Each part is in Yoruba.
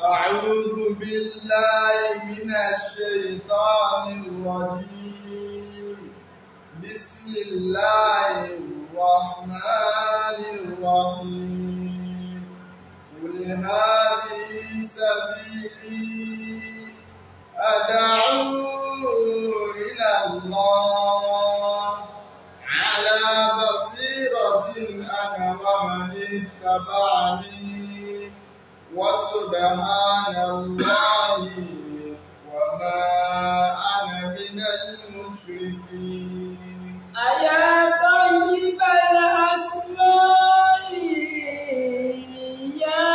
أعوذ بالله من الشيطان الرجيم. بسم الله الرحمن الرحيم. قل هذه سبيلي أدعو إلى الله على بصيرة أنا ومن اتبعني، وسبحان الله وما أنا من المشركين. أيا طيب الأسماء، يا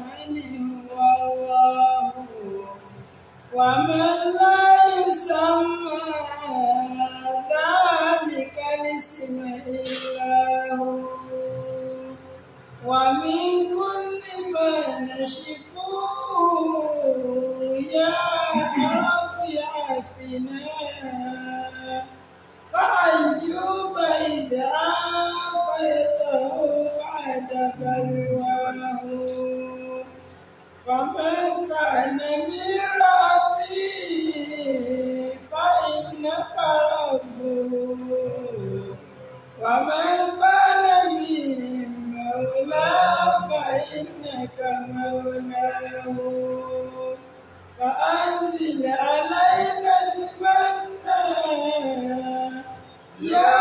من هو الله ومن لا يسمى ذلك الاسم إلا هو، ومن كل ما نشكو يا رب عافنا، كأيوب إذ عافيته بعد بلواه، فمن كان من ربي فإنك ربه، ومن كان من مولاه فإنك مولاه، فأنزل علينا المن يا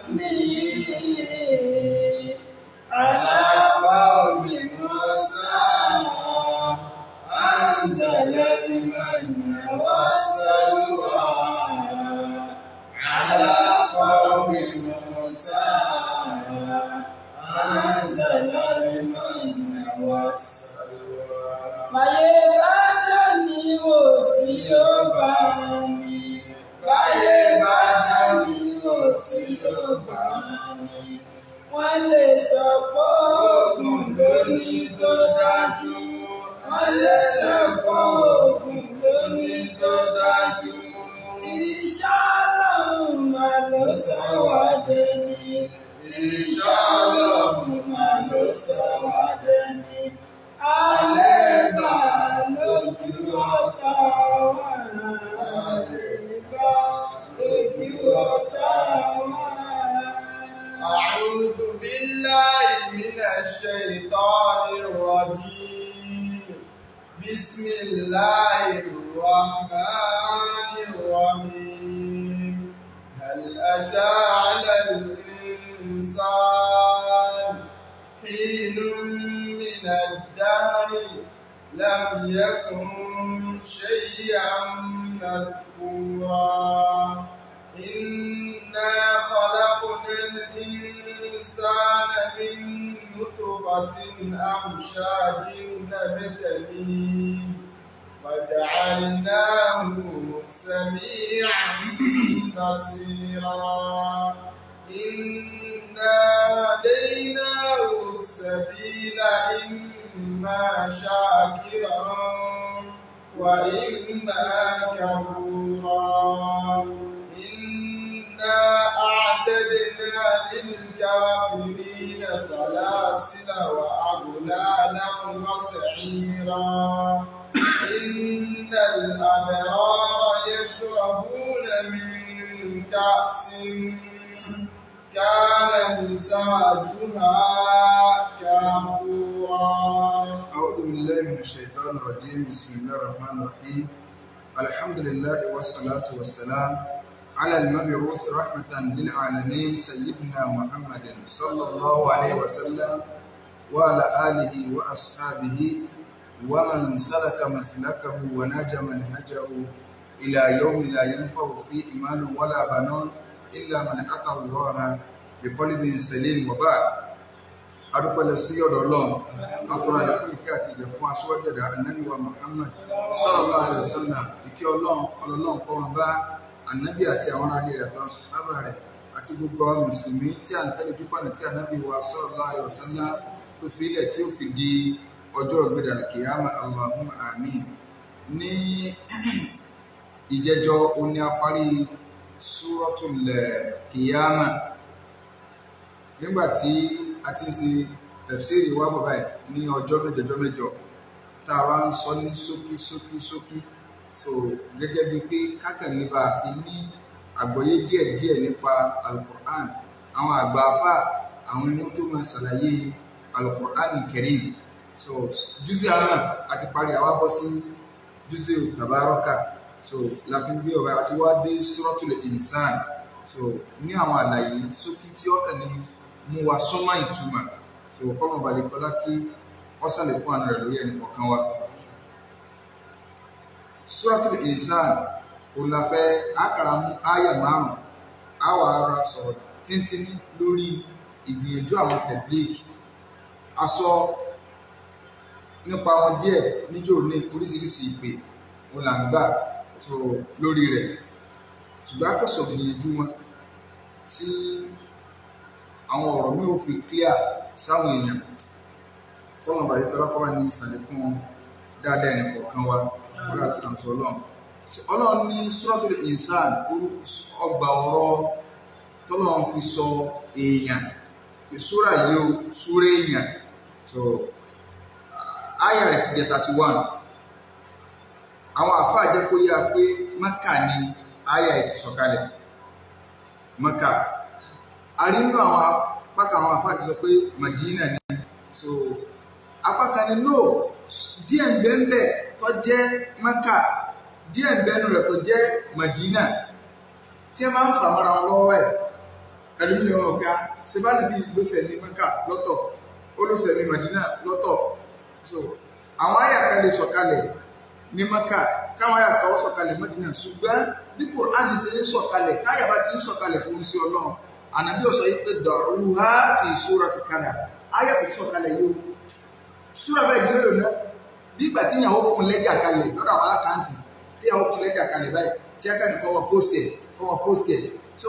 مني على قوم موسى، أنزل المن والسلوى على قوم موسى، أنزل المن والسلوى. Báyé bá dání wò tí ó bá ní. Báyé bá dání wò tí ó bá ní. Wọ́n lè sọ pé oògùn ló ní tó dájú. Wọ́n lè sọ pé oògùn ló ní tó dájú. Iṣẹ́ Ọlọ́run máa ló sọ wá dẹni. Iṣẹ́ Ọlọ́run máa ló sọ wá dẹni. Alẹ́ bá lójú ọ̀tá wa. Alẹ́ bá lójú ọ̀tá wa. أعوذ بالله من الشيطان الرجيم. بسم الله الرحمن الرحيم. هل أتى على الإنسان حين من الدهر لم يكن شيئا مذكورا؟ إنا خلقنا الإنسان من نطفة أمشاج نبتليه فجعلناه سميعا بصيرا. إنا هديناه السبيل إما شاكرا وإما كفورا. إنا أعتدنا للكافرين سلاسل وأغلالا وسعيرا. إن الأبرار يشربون من كأس كان مزاجها كافورا. أعوذ بالله من الشيطان الرجيم. بسم الله الرحمن الرحيم. الحمد لله والصلاة والسلام على المبعوث رحمة للعالمين سيدنا محمد صلى الله عليه وسلم وعلى آله وأصحابه ومن سلك مسلكه ونهج منهجه إلى يوم لا ينفع فيه مال ولا بنون إلا من أتى الله بقلب سليم. وبعد، adúpẹ́ sí ọ̀dọ̀ Ọlọ́run, atọ́rọ àlékún ìkẹ́ àti ìgẹ̀ fún aṣíwájú ẹ̀dá, Ànábì wa Muhammad sallallahu alaihi wasallam. Ìkẹ́ Ọlọ́run, Ọlọ́run kó máa bá Ànábì àti àwọn ará rẹ̀ àtàwọn sàhábà rẹ̀ àti gbogbo àwọn mùsùlùmí tí à ń tẹ́lẹ̀ dúpọ̀nà tí Ànábì wa sallallahu alaihi wasallam tó fi ilẹ̀ tí ó fi di ọjọ́ ìgbéda kìyàmà. Allahumma amin. Ní ìjẹjọ oní apárí Suratul Kìyàmà nígbàtí a ti ń ṣe tafsiri wa bọ̀ báyìí ní ọjọ́ mẹ́jọ ọjọ́ mẹ́jọ tá a wá ń sọ ní ṣókí ṣókí ṣókí. So gẹ́gẹ́ bíi pé kákànlébà fi ní àgbọ́yé díẹ̀díẹ̀ nípa alukur'an, àwọn àgbà afá àwọn inú tó máa ṣàlàyé alukur'an karim. So jùsí àmà àti parí, àwa bọ́ sí jùsí tàbárọ́kà. So la fi ń gbé ọ̀rọ̀ àti wá dé suratul insan. So ní àwọn àlàyé ṣókí tí ọkàn ní mú wa súnmọ́ ìtumọ̀. So kọ́mọ̀ balẹ̀ kọ́lá kí ọ́sàlẹ̀ fún àna rẹ̀ lórí ẹnì kọ̀ọ̀kan wa. Suratul insan òun la fẹ́ àkàrà mú àyà márùn-ún, àwa ara sọ̀rọ̀ tíntín lórí ìgbìyànjú àwọn public. A sọ nípa wọn díẹ̀ níjò ní oríṣiríṣi ìpè òun là ń gbà tó lórí rẹ̀, ṣùgbọ́n akẹ́sọ̀ gbìyànjú wọn tí àwọn ọ̀rọ̀ mi ò fi clear sáwọn èèyàn. Tọ́lọ̀ bàyí pẹ̀lú ọkọ̀ ní ìsàlẹ̀kùn dáadáa ẹnì kọ̀ọ̀kan wa wọ́n láti kàn sọ ọlọ́run. Ọlọ́run ní Suratul Insan, ọgbà ọ̀rọ̀ tọ́lọ́run fi sọ èèyàn ìṣúra yìí ó súré èèyàn. So àyà rẹ̀ sì jẹ́ 31. Àwọn àfáà jẹ́ kó yá pé Mákà ni àyà ẹ̀ ti sọ̀kalẹ̀. Mákà a rí nínú àwọn apákan àwọn àfáà ti sọ pé Madina ni. So apákan ni no, díẹ̀ ń bẹ ń bẹ tó jẹ́ Mákà, díẹ̀ ń bẹ nínú rẹ̀ tó jẹ́ Madina, tí ẹ máa ń fà mọ́ra wọn lọ́wọ́ ẹ̀. Ẹlòmíràn ọ̀gá ṣe bá níbi ló ṣẹ̀ ní Mákà lọ́tọ̀, ó ló ṣẹ̀ ní Madina lọ́tọ̀. So àwọn àyà kan lè sọ̀kalẹ̀ ní Mákà, káwọn àyà kan ó sọ̀kalẹ̀ Madina, ṣùgbọ́n bí Kùránì ṣe ń sọ̀kalẹ̀, káyà bá ti ń sọ̀kalẹ̀ fún sí Ọlọ́run, ànàbí ó sọ yìí pé da'uha fi surati kada, àyà kò sọ̀kalẹ̀ yìí o, súra bẹ́ẹ̀ di mélòó náà? Bí ìgbà tí ìyàwó kún lẹ́jà kalẹ̀ lọ́dọ̀ àwọn alákàntì, tí ìyàwó kún lẹ́jà kalẹ̀ báyìí, tí akẹ́ni kọ́ wọn post ẹ̀, kọ́ wọn post ẹ̀. So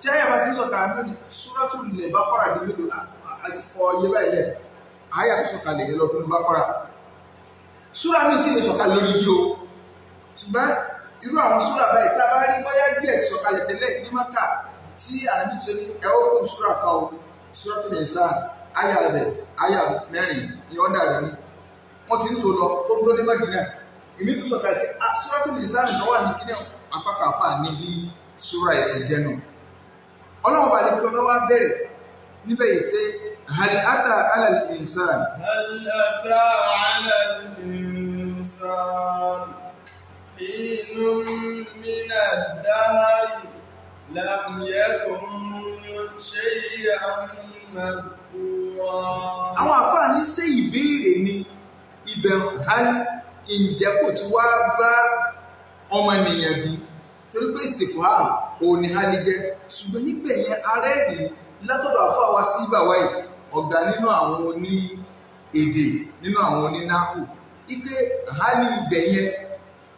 tí àyà bá ti ń sọ̀kalẹ̀ lónìí, Suratul Baqara di mélòó àti kọ iye báyìí lẹ̀, àyà tó sọ̀kalẹ̀ yẹn lọ fún Baqara. Súra mi sì lè sọ̀kalẹ̀ lórí bí o, ṣùgbọ́n irú àwọn súra báyìí tá a bá rí bóyá díẹ̀ ti sọ̀kalẹ̀ tẹ́lẹ̀ ní Mákà tí ànábì ti sọ ní ẹ ó kún súra kan o, Suratul Insan, àyà rẹ̀ àyà mẹ́rin ní ọ̀dà rẹ̀ ní wọ́n ti ń tó lọ kó tó dé Mádínà. Èmi tó sọ̀kalẹ̀ pé Suratul Insan tó wà ní kíní apá kan àfà níbi súra ẹ̀sìn jẹ́nu. Ọlọ́run bá lè kí ọlọ́wà bẹ̀rẹ̀ níbẹ̀ yìí pé hal ata ala al-insan. هل أتى على الإنسان حين من الدهر لم يكن شيئا مذكورا. Àwọn àfáà ní ṣé ìbéèrè ni ibẹ̀ hal, ǹjẹ́ kò ti wá bá ọmọnìyàn bí? Torí pé istifham òun ni hali jẹ́, ṣùgbọ́n níbẹ̀ yẹn arẹ́rìí látọ̀dọ̀ àfáà wa sí bàwáì, ọ̀gá nínú àwọn oní èdè, nínú àwọn onínáhù, ike hali ibẹ̀ yẹn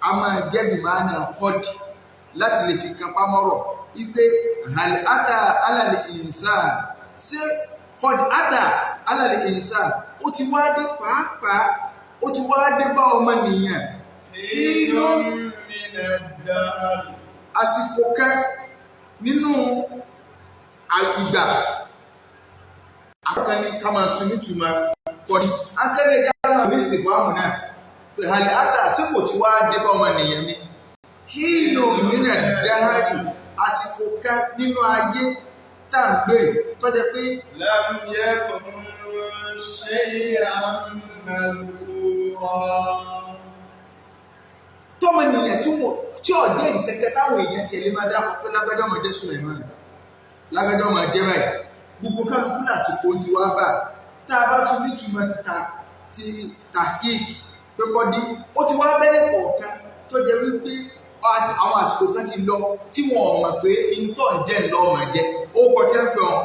a máa jẹ́ bí máa na kọ́dì láti lè fi kan pámọ́rọ̀ ike hal ata alal insan, ṣé kọ́dì ata alal insan, ó ti wá dé pàápàá, ó ti wá dé bá ọmọnìyàn حين من الدهر àsìkò kan nínú ìgbà akọni ká máa tún nítumọ̀ kọ́ni akẹ́lẹ́ ẹja máa ní ìsìnkú àmù náà pé hàlẹ́ ata àsìkò tí wàá dé bá ọmọnìyàn ni hílò mìíràn dáhàrì, àsìkò kan nínú ayé tá à ń gbé tọ́jà pé لم يكن شيئا مذكورا. Tọ́mọnìyàn tí wọ́n tí ọ̀jẹ́ ìkẹ́kẹ́ táwọn èèyàn tiẹ̀ lè máa dápọ̀ pé lágbájá máa jẹ́ Suleiman, lágbájá máa jẹ́ báyìí, gbogbo kálukú lásìkò tí wàá bá tá a bá tún nítumọ̀ ti ta ti tahqiq pé kọ́dí ó ti wá bẹ́rẹ̀ kọ̀ọ̀kan tó jẹ́ wípé àwọn àsìkò kan ti lọ tí wọn ò mọ̀ pé ntọ́ ń jẹ́ ńlọ ọmọ jẹ́ ó kọ tí ń pẹ́ wọn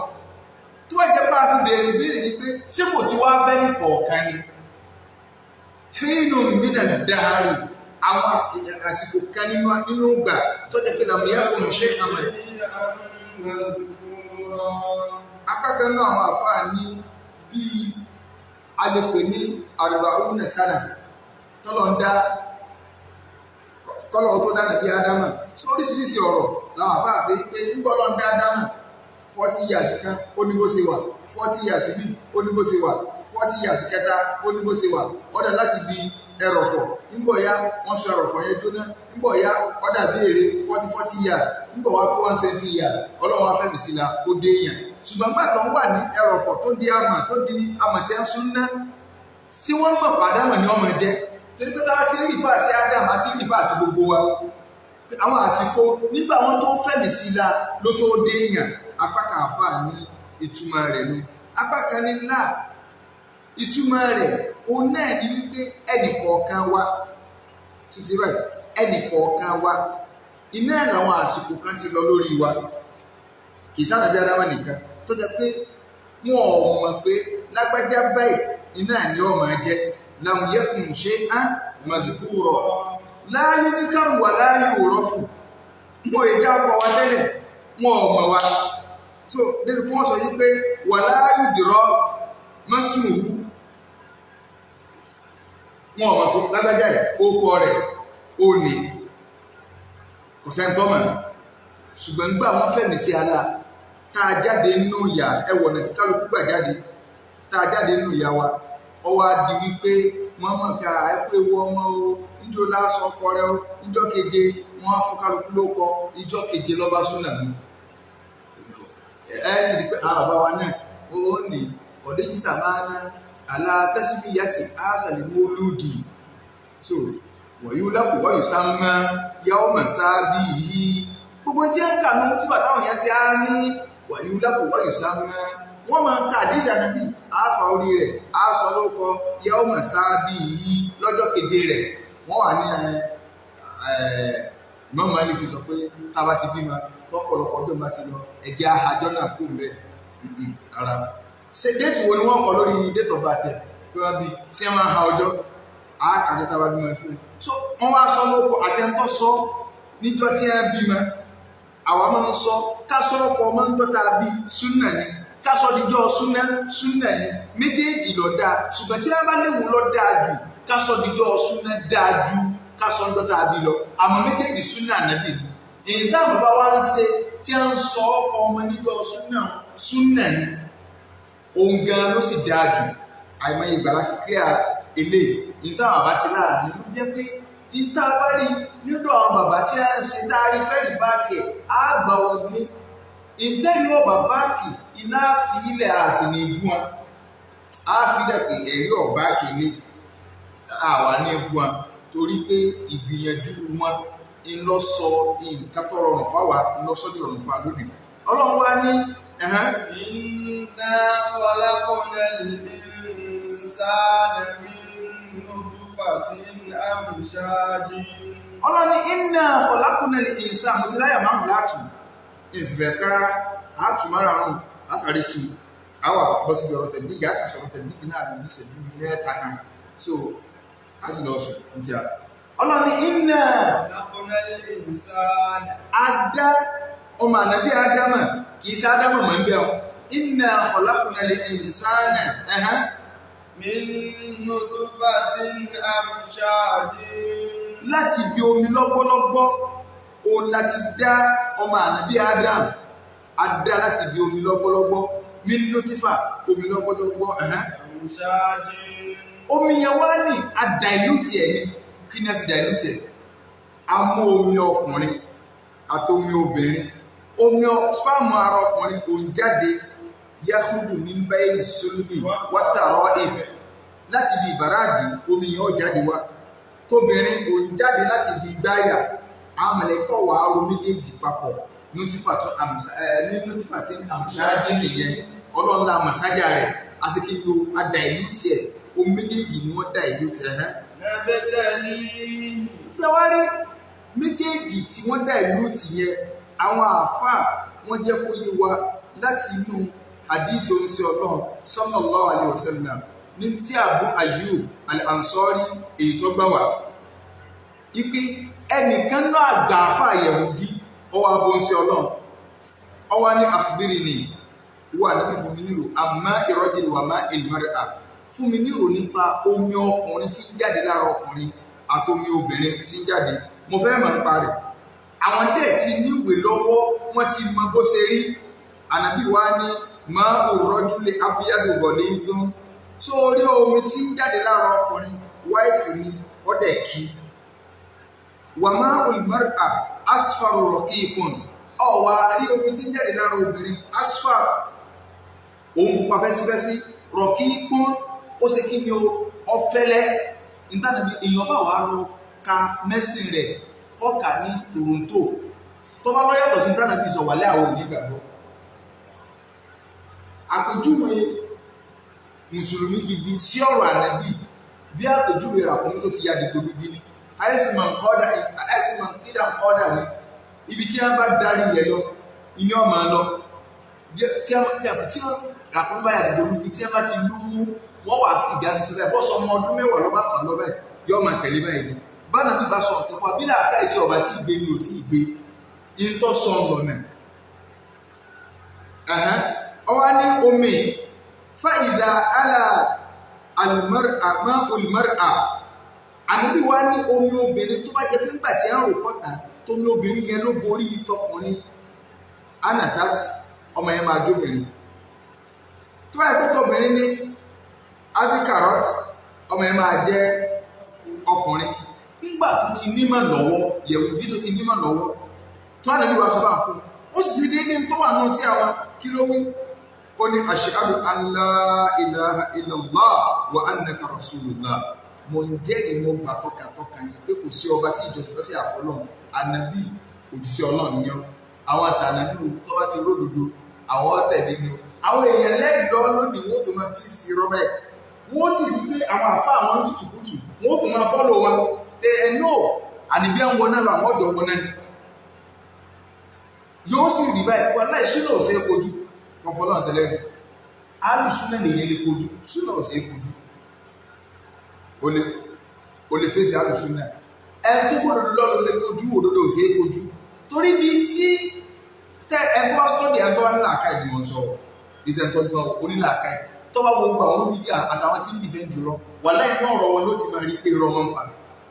tó bá jẹ́ pé a fi béèrè béèrè ni pé ṣé kò ti wá bẹ́rẹ̀ kọ̀ọ̀kan ni hínú mínà dáhàrì, àwọn àsìkò kan nínú gbà tó jẹ́ pé làmúyá kò ń ṣe àmọ̀ شيئا مذكورا. Apá kan náà àwọn àfáà ní bíi a lè pè ní arba'una sana tọ́lọ̀ ń dá kọ́lọ̀ tó dá nàbí ádámà. Sí oríṣiríṣi ọ̀rọ̀ làwọn àfáà ṣe pé ńgbọ́lọ̀ ń dá ádámà 40 years kan ó ní bó ṣe wà, 40 years bí ó ní bó ṣe wà, 40 years kẹta ó ní bó ṣe wà. Ọ̀dà láti bí ẹrọ̀fọ̀ ńbọ̀ ya, wọ́n sọ ẹrọ̀fọ̀ yẹn jóná ńbọ̀ ya, ọ̀dà bí èrè 40 40 years ńbọ̀ wá pé 120 years. Ọlọ́run wá fẹ́mi sí la, ó dé yàn. Ṣùgbọ́n gbàtàn wà ní ẹrọ̀fọ̀ tó di amọ̀, tó di amọ̀ tí a sún ná tí wọ́n mọ̀ pàdámọ̀ ní ọmọ jẹ́, torí pé táwa ti ń rìfà sí Ádámù àti ń rìfà sí gbogbo wa, àwọn àsìkò nígbà wọn tó fẹ̀mí sí la ló tó dé yàn. Apá kan àfáà ní ìtumọ̀ rẹ̀ nu, apá kan ní là ìtumọ̀ rẹ̀ òun náà ní wípé ẹnì kọ̀ọ̀kan wa títí báyìí, ẹnì kọ̀ọ̀kan wa iná làwọn àsìkò kan ti lọ lórí wa. Kì í sáà nàbí Ádámù nìkan tó jẹ́ pé wọn ò mọ̀ pé lágbájá báyìí iná ni ọmọ jẹ́. Lam yakun shay'an madhkura la yudhkaru wa la yu'rafu. Wọn ò dá ọkọ̀ wa tẹ́lẹ̀, wọn ò mọ̀ wa. So débi kí wọ́n sọ yìí pé wala yudra masmuhu, wọn ò mọ̀ pé lágbájá yìí ó kọ rẹ̀ ó ní kò sẹ́ńtọ́mọ̀. Ṣùgbọ́n gbà wọ́n fẹ̀mí sí ala tá a jáde nínú ìyá, ẹwọ̀nà tí kálukú gbà jáde, tá a jáde nínú ìyá wa, ọwọ́ á di wípé wọ́n mọ̀ ká ẹ pé ewu ọmọ o, níjọ́ lásọ ọkọ rẹ o, níjọ́ keje wọ́n á fún kálukú ló kọ, ìjọ́ keje lọ́ba súnà mi. Ẹ sì di pé àwọn bàbá wa náà ó ní ọ̀dẹ́jìtà máa ná àlà tẹ́síbíyàtì àṣàlẹ̀ mọ́lúdì. So wọ̀nyí lákò wọ́yù sá mọ́ yàwó mọ̀ sá bí yìí, gbogbo tí ń kà ní tí bàtà àwọn yẹn ti á ní wọ̀nyí lákò wọ́yù sá mọ́, wọ́n máa ń ka àdísì ànábì àáfà orí rẹ̀ àásọ lórúkọ yàwó mọ̀ sá bí yìí lọ́jọ́ keje rẹ̀. Wọ́n wà ní Imam Malik sọ pé tá a bá ti bímọ tọ́pọ̀lọpọ̀ ọjọ́ bá ti lọ, ẹ̀jẹ̀ àjọ náà kú mbẹ́ rárá. Ṣe date wo ni wọ́n kọ lórí date of birth ẹ̀ pé wọ́n bí sí ẹ máa ha ọjọ́ àákàjọ tá a bá bímọ fún mi? So wọ́n wá sọ lóko àtẹ̀ntọ́ sọ níjọ́ tí ẹ bímọ. Àwa máa ń sọ ká sọ ọkọ̀ ọmọ ń dọ́ta bí súnà ni, ká sọ díjọ́ súnà súnà ni, méjèèjì ló dáa. Ṣùgbọ́n tí wọ́n bá léwu ló dáa jù, ká sọ díjọ́ súnà dáa ju ká sọ ń dọ́ta bí lọ, àmọ́ méjèèjì súnà nàbì ni. Èyí táwọn bàbá wa ń ṣe tí wọ́n ń sọ ọkọ̀ ọmọ níjọ́ súnà súnà ni, òun gan ló sì dáa jù. Àìmọye ìgbà láti clear eléyìí ní táwọn bàbá ṣe láàrin ló jẹ́ pé ní tá a bá rí nínú àwọn bàbá tí a ń ṣe tá a rí pẹ́ẹ́lí báàkì á gbà wọlé ìtẹ́lẹ̀ ọ̀bà báàkì iná fi ilẹ̀ àṣì ní ibú wọn á fi dẹ̀ pé ẹ̀rí ọ̀báàkì ní àwa ní ibú wọn, torí pé ìgbìyànjú wọn ń lọ sọ nǹkan tó rọrùn fáwa, ń lọ sọ́dọ̀ rọrùn fáwa lónìí. Ọlọ́run wá ní ẹ̀hán. Inna khalaqnal insana min nutfatin amshajin. Ọlọ́ni inna khalaqnal insana, mo ti láyà márùn látù ìsìnfẹ̀ pẹ́ rárá, àátù márùn àsàrí tu àwà bọ́síbí ọ̀rọ̀ tẹ̀lé àkàsọ̀rọ̀ tẹ̀lé náà ní ìṣẹ̀lú mẹ́ta náà, so a sì lọ sùn ní ti a. Ọlọ́ni inna Khalaqnal insana. Adá ọmọ ànábì ádámà, kìí sí ádámà mọ̀ ń bẹ̀ ọ́. Inna khalaqnal insana ẹ̀hán. Min nutfatin amshajin. Láti bí omi lọ́gbọ́lọ́gbọ́ òun láti dá ọmọ ànábì Adam, a dá láti bí omi lọ́gbọ́lọ́gbọ́, min nutfa, omi lọ́gbọ́lọ́gbọ́ ẹ̀hán. Amshajin. Omi yẹn wá ní a dilute ẹ̀ ní. Kí ni a fi dilute ẹ̀? A mú omi ọkùnrin àti omi obìnrin, omi sperm ara ọkùnrin kò ń jáde, yahudu min bayni sulbi wat-tara'ib, láti ibi ìbáraàdì omi yẹn ó jáde wá. Tóbìnrin kò ń jáde láti ibi ìgbáyà. Àwọn mọ̀lẹ́kọ̀ wà á ro méjèèjì papọ̀ ní nutfa tí àmsáájú nìyẹn. Ọlọ́run la màsájà rẹ̀ asekéjì o, a dilute ẹ̀. Omi méjèèjì ni wọ́n dilute ẹ̀ hẹ́n. Nabtalihi. Ṣé wá rí méjèèjì tí wọ́n dilute yẹn, àwọn àáfàá wọ́n jẹ́ kó yé wa láti inú hadith oníṣẹ́ Ọlọ́run sallallahu alaihi wasallam ní tí Abu Ayyub al-Ansari èyí tó gbà wá ipe ẹnìkan náà àgbà àáfàá Yẹhudi ọwọ́ abóńṣẹ́ Ọlọ́run, ọwọ́ ní akhbirni, wà níbi fún mi nílò àmọ́ ìrọ́jìlì wà má il-mar'a, fún mi nílò nípa omi ọkùnrin tí ń jáde lára ọkùnrin àti omi obìnrin tí ń jáde, mo fẹ́ mọ̀ nípa rẹ̀. Àwọn dẹ̀ ti níwèé lọ́wọ́, wọ́n ti mọ bó ṣe rí. Ànábì wa ní Máa ò rọ́jú lé abiyadu gọ̀lẹ́ ìdún. Sórí omi tí ń jáde lára ọkùnrin white ni ọdẹ kí. Wà máa olùmọ́ra asfaru rọ̀kìkùn. Ọ̀wà rí omi tí ń jáde lára obìnrin asfar, òun pupa fẹ́sífẹ́sí, rọ̀kìkùn ó ṣe kí ni o, ọ̀fẹ́lẹ́. Ìtànàbí èèyàn bá wà lọ ka mẹ́sìn rẹ̀ kọ́kà ní Toronto tó bá lọ́yàtọ̀ sí ìtànàbí sọ wà lẹ́ àwọn onígbàgbọ́. Àpèjúwe mùsùlùmí gidi sí ọ̀rọ̀ ànábì bí àpèjúwe ràkúnmí tó ti ya dìgbòlugi ni. Àìsìmọ̀ kọ́dà ni ibi tí wọ́n bá darí rẹ̀ lọ iná ọmọ lọ. Tí ràkúnmí bá ya dìgbòlugi tí wọ́n bá ti lú mú, wọ́n wà fi ìjánu síbẹ̀. Bọ́sọ ọmọ ọdún 10 ló bá fà lọ bẹ́ẹ̀, yọ máa tẹ̀lé báyìí ni. Bánà bí bá sọ ọ̀tọ̀ fún wa bí làákà ìtì ọba tí ìgbé ni ò tí ìgbé ìtọ́ sọ lọ́nà. Ọwá ní omi fa'idà ala almar'a olmar'a. Ànábì wá ní omi obìnrin tó bá jẹ́ pé ńgbà tí a ń rò pọ̀tà tómi obìnrin yẹn ló borí tọkùnrin anathat, ọmọ yẹn máa jóbìnrin. Tó bá yẹ pé tọbìnrin ní adikarot, ọmọ yẹn máa jẹ́ ọkùnrin. Nígbà tó ti nímọ̀ lọ́wọ́ yẹ̀wù bí tó ti nímọ̀ lọ́wọ́ tó Ànábì wá sọ bá fún un, ó sì ṣe déédéé tó wà náà tí àwọn kí ló wí. Ó ní ashhadu an la ilaha illallah wa annaka rasulullah. Mo ń jẹ́rìí, mo gbà tọkàntọkà ni pé kò sí ọba tí ìjọsìn tó ṣe àfọlọ́run, ànábì òjíṣẹ́ Ọlọ́run ni ọ́. Àwọn àtànàbí tó bá ti ródòdó àwọn tẹ̀lé ni o. Àwọn èèyàn lẹ́dọ̀ọ́ lónìí wọ́n tó máa twist rọ́bẹ̀, wọ́n sì rí pé àwọn àfa àwọn tútùkùtù wọ́n tó máa fọ́lọ̀ wọn. Ẹ no, àníbí ń wọná lọ, àwọn ọ̀dọ́ wọná ni. Yóò sì rí báyìí wọn láì súnà ọ̀sẹ̀ kojú kan fọlọ́ ọ̀sẹ̀ lẹ́nu. Alùsúnà nìyẹn lè kojú, súnà ọ̀sẹ̀ kojú. O lè fèsì alùsúnà. Ẹni tó gbọ́dọ̀ lọ́lọ́ lè kojú, òdodo ọ̀sẹ̀ kojú. Torí bí tí tẹ ẹni tó bá sọ́dí ẹni tó bá nílà ká ìdìmọ̀ sọ ìṣẹ́ tó gbọ́ onílà ká ẹ̀ tó bá wo gbogbo àwọn mídíà àtàwọn tí ń dìfẹ́ ń dúró wà láì ní ọ̀rọ̀ wọn ló ti máa rí pé irọ́ wọn pa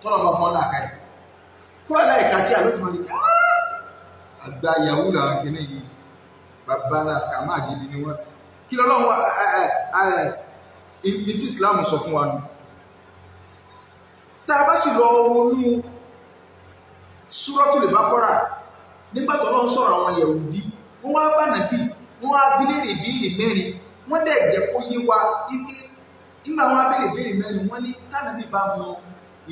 tọ́lọ̀ bá fọ́n làákà ẹ̀ kúrò láì ká tí a ló ti máa rí pé àgbà yahoo làwọn kìíní yìí, bàbá làskàmá gidi ni wọ́n. Kí lọ́lọ́run ibi tí Islam sọ fún wa nù. Tá a bá sì lọ wọnú Suratul Baqara nígbà tó lọ́n sọ̀rọ̀ àwọn Yahudi, wọ́n wá bá nàbí, wọ́n wá bí léèrè ìbéèrè mẹ́rin, wọ́n dẹ̀ jẹ́ kó yé wa wípé nígbà wọn abéèrè ìbéèrè mẹ́rin, wọ́n ní tánàbí bá mọ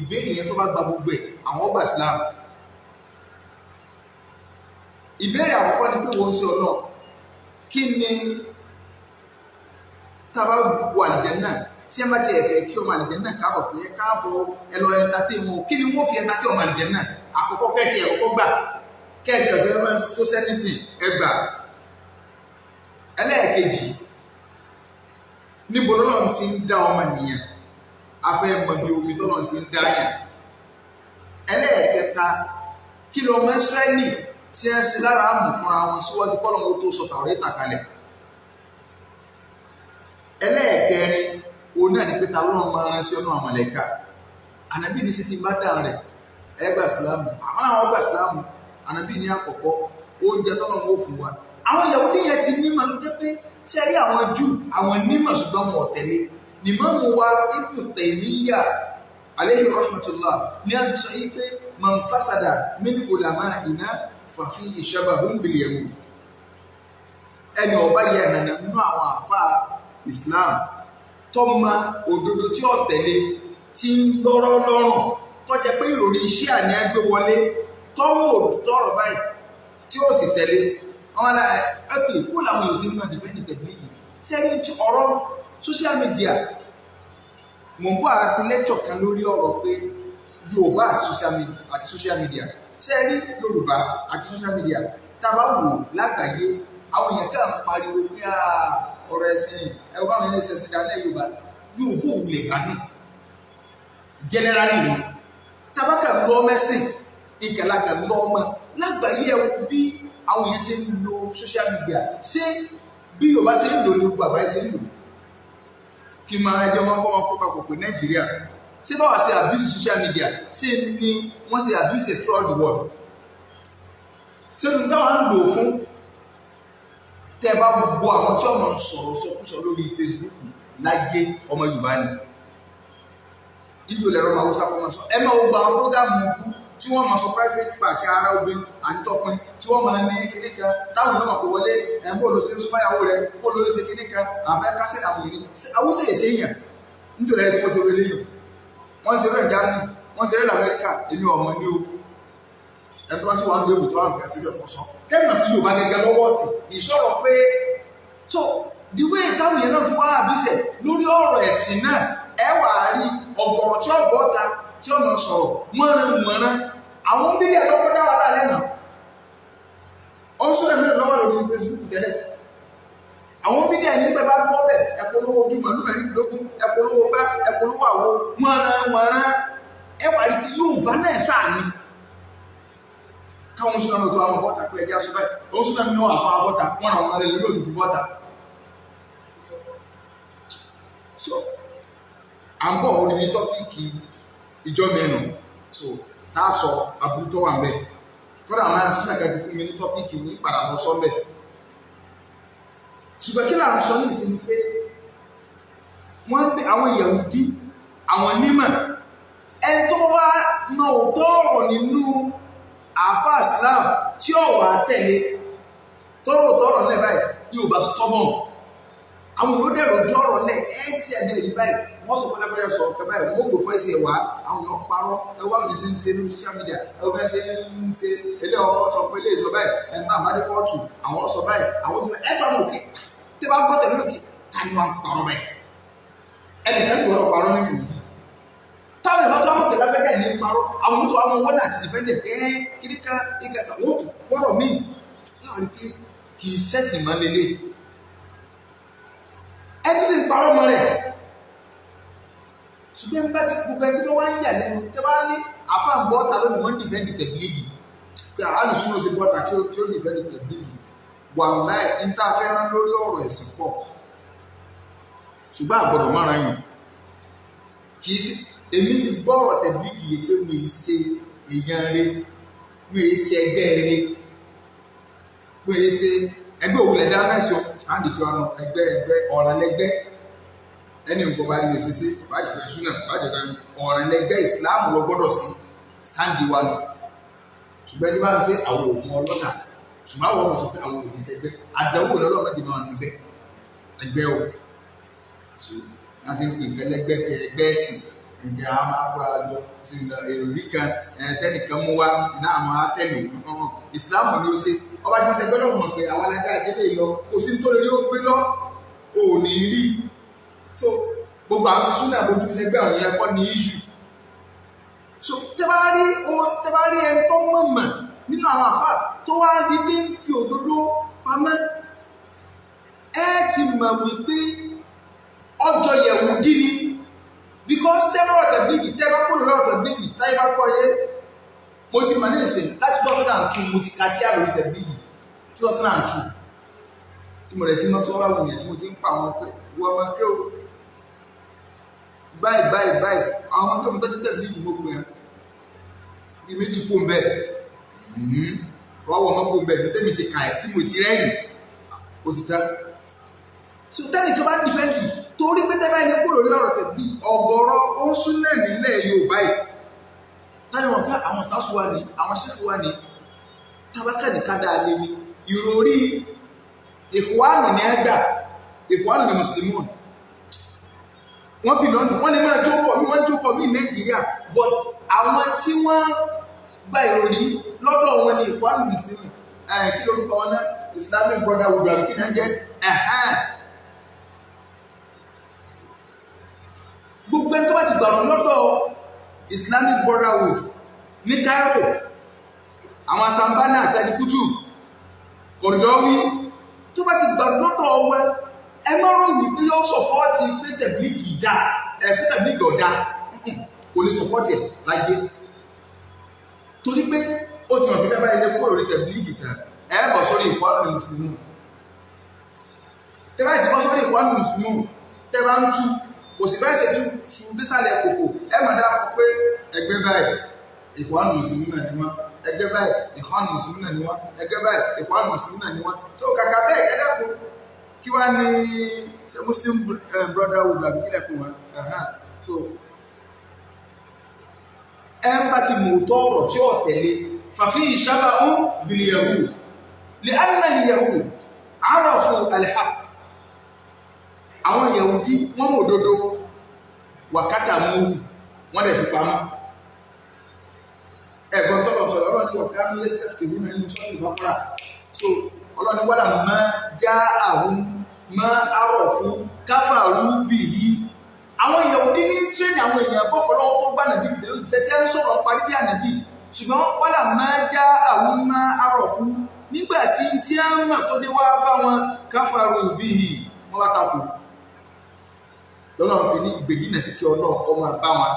ìbéèrè yẹn tó bá gba gbogbo ẹ̀, àwọn ọgbà Islam. Ìbéèrè àkọ́kọ́ ni pé wọ́n ń ṣe Ọlọ́run, kí ni tá a bá wọ àlìjánnà tí ẹ bá ti ẹ̀fẹ̀ kí ọmọ àlìjánnà káàbọ̀ pé ẹ káàbọ̀ ẹ lọ ẹ̀ńtàtẹ́ wọn, kí ni wọ́n fi ẹ̀ńtàtẹ́ ọmọ àlìjánnà? Àkọ́kọ́ kẹ́tì ẹ̀ kọ́kọ́ gbà kẹ́ẹ̀tì ọ̀dọ́ máa ń tó sẹ́nìtì ẹgbà. Ẹlẹ́ẹ̀kejì, níbo lọ́lọ́run ti ń dá ọmọ nìyẹn? Afẹ́ mọ̀ bí omi tọ́lọ́run ti ń dá yẹn. Ẹlẹ́ẹ̀kẹta, kí lọ́mọ Ísírẹ́lì tí ẹ ń ṣe lára àmù fúnra wọn síwájú kọ́lọ́run tó sọ Tàórátà kalẹ̀? Ẹlẹ́ẹ̀kẹrin, òun náà ní pé ta lọ́run máa rán sí ọ̀nà àmàlẹ́kà. Ànábì ní sí ti bá dà rẹ̀ ẹgbà sílámù, àwọn àwọn ọgbà sílámù. Ànábì ní àkọ́kọ́ oúnjẹ tọ́lọ́run ó fún wa. Àwọn Yahudi yẹn ti nímọ̀ ló jẹ́ pé tí ẹ rí àwọn Júù àwọn nímọ̀ ṣùgbọ́n wọn ò tẹ̀lé. Ìmáàmù wa Ibn Taymiyyah alayhi rahmatullah ní a fi sọ yí pé man fasada min ulama'ina fa fihi shabahun bil yahud. Ẹni ọba yẹ ẹ̀hànà nínú àwọn àfa Islam tọ́mọ òdodo tí ó tẹ̀lé tí ń lọ́rọ́ lọ́rùn tó jẹ́ pé ìròrí iṣẹ́ àní ẹgbẹ́ wọlé tọ́mọ tọrọ báyìí tí ó sì tẹ̀lé àwọn ará ẹ̀pì kó làwọn èèyàn sí nínú àdìfẹ́ǹdì tẹ̀lé yìí. Tí ẹni tí ọ̀rọ̀ social media, mò ń bọ́ àá sí lẹ́tọ̀ kan lórí ọ̀rọ̀ pé Yorùbá àti social media. Tí ẹni Yorùbá àti social media tá a bá wò lágbàáyé, àwọn èèyàn kàn ń pariwo pé ọ̀rọ̀ ẹ̀sìn ẹ̀wọ̀n àwọn èèyàn ṣẹ̀sìn dálẹ̀ Yorùbá Yorùbá òun lè gbádùn generally ni tabaka lọ mẹ́sìn ìkàlàkà lọ ọmọ lágbàáyé. Ẹ wo bí àwọn èèyàn ṣe ń lo social media, ṣé bí Yorùbá ṣe ń lò ní gbogbo àgbáyé ṣe ń lò? Kí máa ẹjẹ wọn kọ́ wọn kó papọ̀ pé Nàìjíríà ṣé báwa ṣe abuse social media, ṣé ni wọ́n ṣe abuse throughout the world? Ṣé ní táwọn ń lò fún? Tẹ́ ẹ bá gbọ́ àwọn tí ọmọ ń sọ̀rọ̀ sọkúsọ lórí Facebook láyé, ọmọ Yorùbá ni. Ìlú ìlẹ̀rọ máa wúsá fọmọ sọ. Ẹ máa wo gba àwọn prógámù ikú tí wọ́n máa sọ private party ara obìnrin àti tọkùnrin tí wọ́n máa ní kíní kan táwọn èèyàn máa kó wọlé ẹ̀ ń bó ló ṣe ń súnmọ́ ìyàwó rẹ̀, bó ló ṣe kíní kan àfẹ́ kásẹ̀ àwọn èèyàn. Awúsẹ̀ èsè èèyàn nítorí ẹni wọ́n ṣe wọlé yàn. Wọ́n ṣe rẹ̀ Germany, wọ́n ṣe rẹ̀ Amẹ́ríkà, èmi ọmọ ní o. Ẹni tó bá sì wà ní èbùtọ́ àrùn kẹsí rẹ̀ kọ́ sọ. Kẹ́mìnà tí Yorùbá gẹ́gẹ́ lọ́wọ́ sí ìṣọ̀rọ̀ pé so the way táwọn èèyàn náà fi wá àbíṣẹ̀ lórí ọ̀rọ̀ ẹ̀sìn náà, ẹ wà á rí ọ̀gọ̀rọ̀ tí ọ̀gbọ́ ta tí ọ̀nà sọ̀rọ̀ mọ́ran mọ́ran. Àwọn bílíọ̀ lọ́kọ́ dá wà láàrin náà. Ó ń sọ̀rọ̀ mìíràn lọ́wọ́ lórí Facebook tẹ́lẹ̀. Àwọn bílíọ̀ nígbà bá bọ́ bẹ̀ ẹ̀pọ̀lówó ojú màlúù mẹ́rìndínlógún, ẹ̀pọ̀lówó gbá, ẹ̀pọ̀lówó àwo, mọ́ran mọ́ran. Ẹ wà rí pé Yorùbá náà sáà ni. Káwọn sọ̀rọ̀ tó àwọn bọ́ta pé ẹjẹ́ aṣọ báyìí. Ó sọ̀rọ̀ mi náà àwọn bọ́ta, wọ́n ràn wọ́n lé lórí òtútù bọ́ta. So à ń bọ̀ orí ní tọ́píìkì ìjọ mẹ́nu, so tá a sọ aburú tó wà ń bẹ̀. Kọ́dà àwọn ará kan ti fún mi ní tọ́píìkì ní padà lọ sọ bẹ̀. Ṣùgbọ́n kí là ń sọ ní ìsinmi pé wọ́n ń bẹ àwọn Yahudi, àwọn onímọ̀, ẹni tó wá na òótọ́ ọ̀rọ̀ nínú àáfà Islam tí ó wà tẹ̀lé tọ́rọ̀ òótọ́ ọ̀rọ̀ lẹ̀ báyìí yóò bá stubborn. Àwọn yóò dẹ̀rọ̀ ojú ọ̀rọ̀ lẹ̀ ẹ́ tí ẹ̀ dẹ̀ rí báyìí wọ́n sọ fún lágbájá sọ ọ̀kẹ́ báyìí wọ́n gbò fọ́ ẹsẹ̀ wá àwọn èèyàn parọ́. Ẹ wá mi ṣe ń ṣe lórí social media, ẹ wọ́n ṣe ń ṣe ilé ọ̀rọ̀ sọ pé ilé ìsọ báyìí, ẹ̀ ń bá àmàdé kóòtù àwọn sọ báyìí, àwọn sọ ẹ̀ tó àwọn òkè tí bá gbọ́ tẹ̀lé lókè ta ni wọ́n parọ́ báyìí. Ẹnì kan sì wọ́n parọ́ nínú ìlú táwọn ìbá tó àwọn tẹ̀lé lágbájá ní parọ́, àwọn tó àwọn wọ́n àti dìfẹ́ndẹ̀ ẹ́ kíríkà ìkàkà wọ́n tó kọ́rọ̀ míì táwọn rí pé kì í sẹ́sìn mọ́ lélẹ̀ ẹ ti sì ń parọ́ mọ́ rẹ̀. Ṣùgbọ́n bá ti gbogbo ẹ tí wọ́n wá ń yà lẹ́nu tẹ́ bá ní àfáà bọ́ta lónìí wọ́n ń dìfẹ́ndì tẹ̀blígì pé àlùsùn ló ṣe bọ́ta tí ó dìfẹ́ndì tẹ̀blígì. Wàláì ní tá a fẹ́ rán lórí ọ̀rọ̀ ẹ̀sìn pọ̀, ṣùgbọ́n àgbọ̀dọ̀ mọ́ra yàn. Kì í ṣe èmi ti gbọ́ ọ̀rọ̀ tẹ̀blígì yìí pé mi ì ṣe èèyàn rẹ, mi ì ṣe ẹgbẹ́ rẹ, mi ì ṣe ẹgbẹ́ òwúlẹ̀ dáná ẹ̀sọ́ àǹdí tí wọn nà ẹgbẹ́ ẹgbẹ́ ọ̀ràn lẹ́gbẹ́ ẹni nǹkan bá rí òṣìṣẹ́ bàjẹ́ pé súnà bàjẹ́ kan ọ̀ràn lẹ́gbẹ́ ìsìláàmù lọ gbọ́dọ̀ sí sáǹdì wa nù. Ṣùgbọ́n ẹni bá ń ṣe àwọn òun ọlọ́ta, ṣùgbọ́n àwọn ọmọ sọ pé àwọn òun ṣẹgbẹ́ àdánwò lọ́lọ́mọdé máa ń ṣẹgbẹ́ ẹgbẹ́ o. Láti ń pè nǹkan lẹ́gbẹ́ ẹgbẹ́ ẹ̀sìn ǹjẹ́ a máa kóra jọ sí èròrí kan tẹ́nìkan mú wá iná àmọ́ àtẹ̀lé ìsìláàmù ni ó ṣe ọba tí ń ṣẹgbẹ́ lọ́wọ́ mọ̀ pé àwọn aládá àjẹlé lọ kò sí nítorí ó gbé lọ ò ní rí. So gbogbo àwọn súnà bójú ṣẹgbẹ́ àwọn yẹn kọ́ ní iṣu. So tẹ́ bá rí ẹni tó mọ̀mọ̀ nínú àwọn àfáà tó wá rí pé ń fi òdodo pamọ́, ẹ ti mọ̀ wípé ọjọ́ yẹ̀wù dí ni. Because several tẹ̀blígì tẹ́ bá kúrò lọ́rọ̀ tẹ̀blígì táyé bá kọ́ yé mo ti mọ̀ ní ìsìn láti 2002 mo ti ka tí àlòrí tẹ̀blígì 2002 tí mo rẹ̀ ti mọ́ sọ́wọ́ àwọn èèyàn tí mo ti ń pa àwọn pé wọ́n máa ké o báyìí báyìí báyìí àwọn ọmọ tó mo tọ́jú tẹ̀blígì mo pè é bí méjì kó ń bẹ̀ ọwọ́ ọmọ kó ń bẹ̀ ní tẹ́mi ti kà ẹ̀ tí mo ti rẹ́rìn ó ti tán. So tẹ́nìkan bá ń dìfẹ́ǹdì torí pé tẹ́bá ẹni kúrò lórí ọ̀rọ̀ tẹ̀bí ọ̀gọ̀rọ̀ ó ń súnlẹ̀ nílẹ̀ Yorùbá yìí táyọ̀ wọn ká àwọn ìtàṣù wa ní àwọn ṣẹ́fù wa ní tabakẹ́ni ká dáa lé ní ìròrí ìkùwánù ní ẹgbà ìkùwánù ní mùsùlùmí wọ́n bí lọ́nà wọ́n lè máa jókòó mi wọ́n jókòó mi Nàìjíríà, but àwọn tí wọ́n gba ìròrí lọ́dọ̀ wọn ní ìkùwánù mùsùlùmí kí lórúkọ wọn náà Islamic Brotherhood àbí kí náà jẹ́ gbogbo ẹni tó bá ti gbàrọ̀ lọ́dọ̀ Islamic Brotherhood ní Cairo, àwọn asambana Said Qutb Kordawi tó bá ti gbàrọ̀ lọ́dọ̀ wọn, ẹ má rò wípé yóò sọ̀pọ́ọ̀tì pé tẹ̀blígì dá ẹ pé tẹ̀blígì ọ̀dá kò lè sọ̀pọ́ọ̀tì ẹ̀ láyé, torí pé ó ti mọ̀ pé bẹ́ẹ̀ bá yẹ kúrò lórí tẹ̀blígì tán ẹ bọ̀ sórí ìkọ́nù mùsùlùmí. Tẹ́ bá ti bọ́ sórí ìkọ́nù mùsùlùmí tẹ́ bá ń tú kò sì bẹ́ẹ̀ ṣe tú ṣu désàlẹ̀ kòkò ẹ mọ̀ dáa kọ pé ẹgbẹ́ báyìí Ikhwan Muslimin náà ni wọ́n, ẹgbẹ́ báyìí Ikhwan Muslimin náà ni wọ́n, ẹgbẹ́ báyìí Ikhwan Muslimin náà ni wọ́n. So kàkà bẹ́ẹ̀ ẹ dákun, kí wá ní ṣe Muslim Brotherhood àbí kílẹ̀ pé wọn. So ẹ ń bá ti mú òótọ́ ọ̀rọ̀ tí ó tẹ̀lé fàfi ìṣàbà ń bil yahud li anna al yahud arafu al haqq. Àwọn Yahudi wọ́n mọ̀ òdodo, wàkátà mú wọ́n dẹ̀ fi pamọ́. Ẹ̀gbọ́n tọ́lọ̀ sọ̀rọ̀ ọlọ́ni wọ̀ká ní lẹ́sẹ̀tì rú nínú sọ́ọ̀lù bákọ́rà. So ọlọ́ni wọ́là má já àwọn má arọ̀ fún káfàrú bì yí. Àwọn Yahudi ní tírẹ́nì àwọn èèyàn bọ́kọ̀ lọ́wọ́ tó gbà nàbí ṣe tí a ń sọ̀rọ̀ parí bí ànàbí, ṣùgbọ́n wọ́là má já àwọn má arọ̀ fún nígbà tí tí a ń mọ̀ tó dé wá bá wọn káfàrú bì yí wọ́n bá takò. Lọ́lọ́run fi ní ìgbèjìnà sí kí Ọlọ́run kọ́ máa bá wọn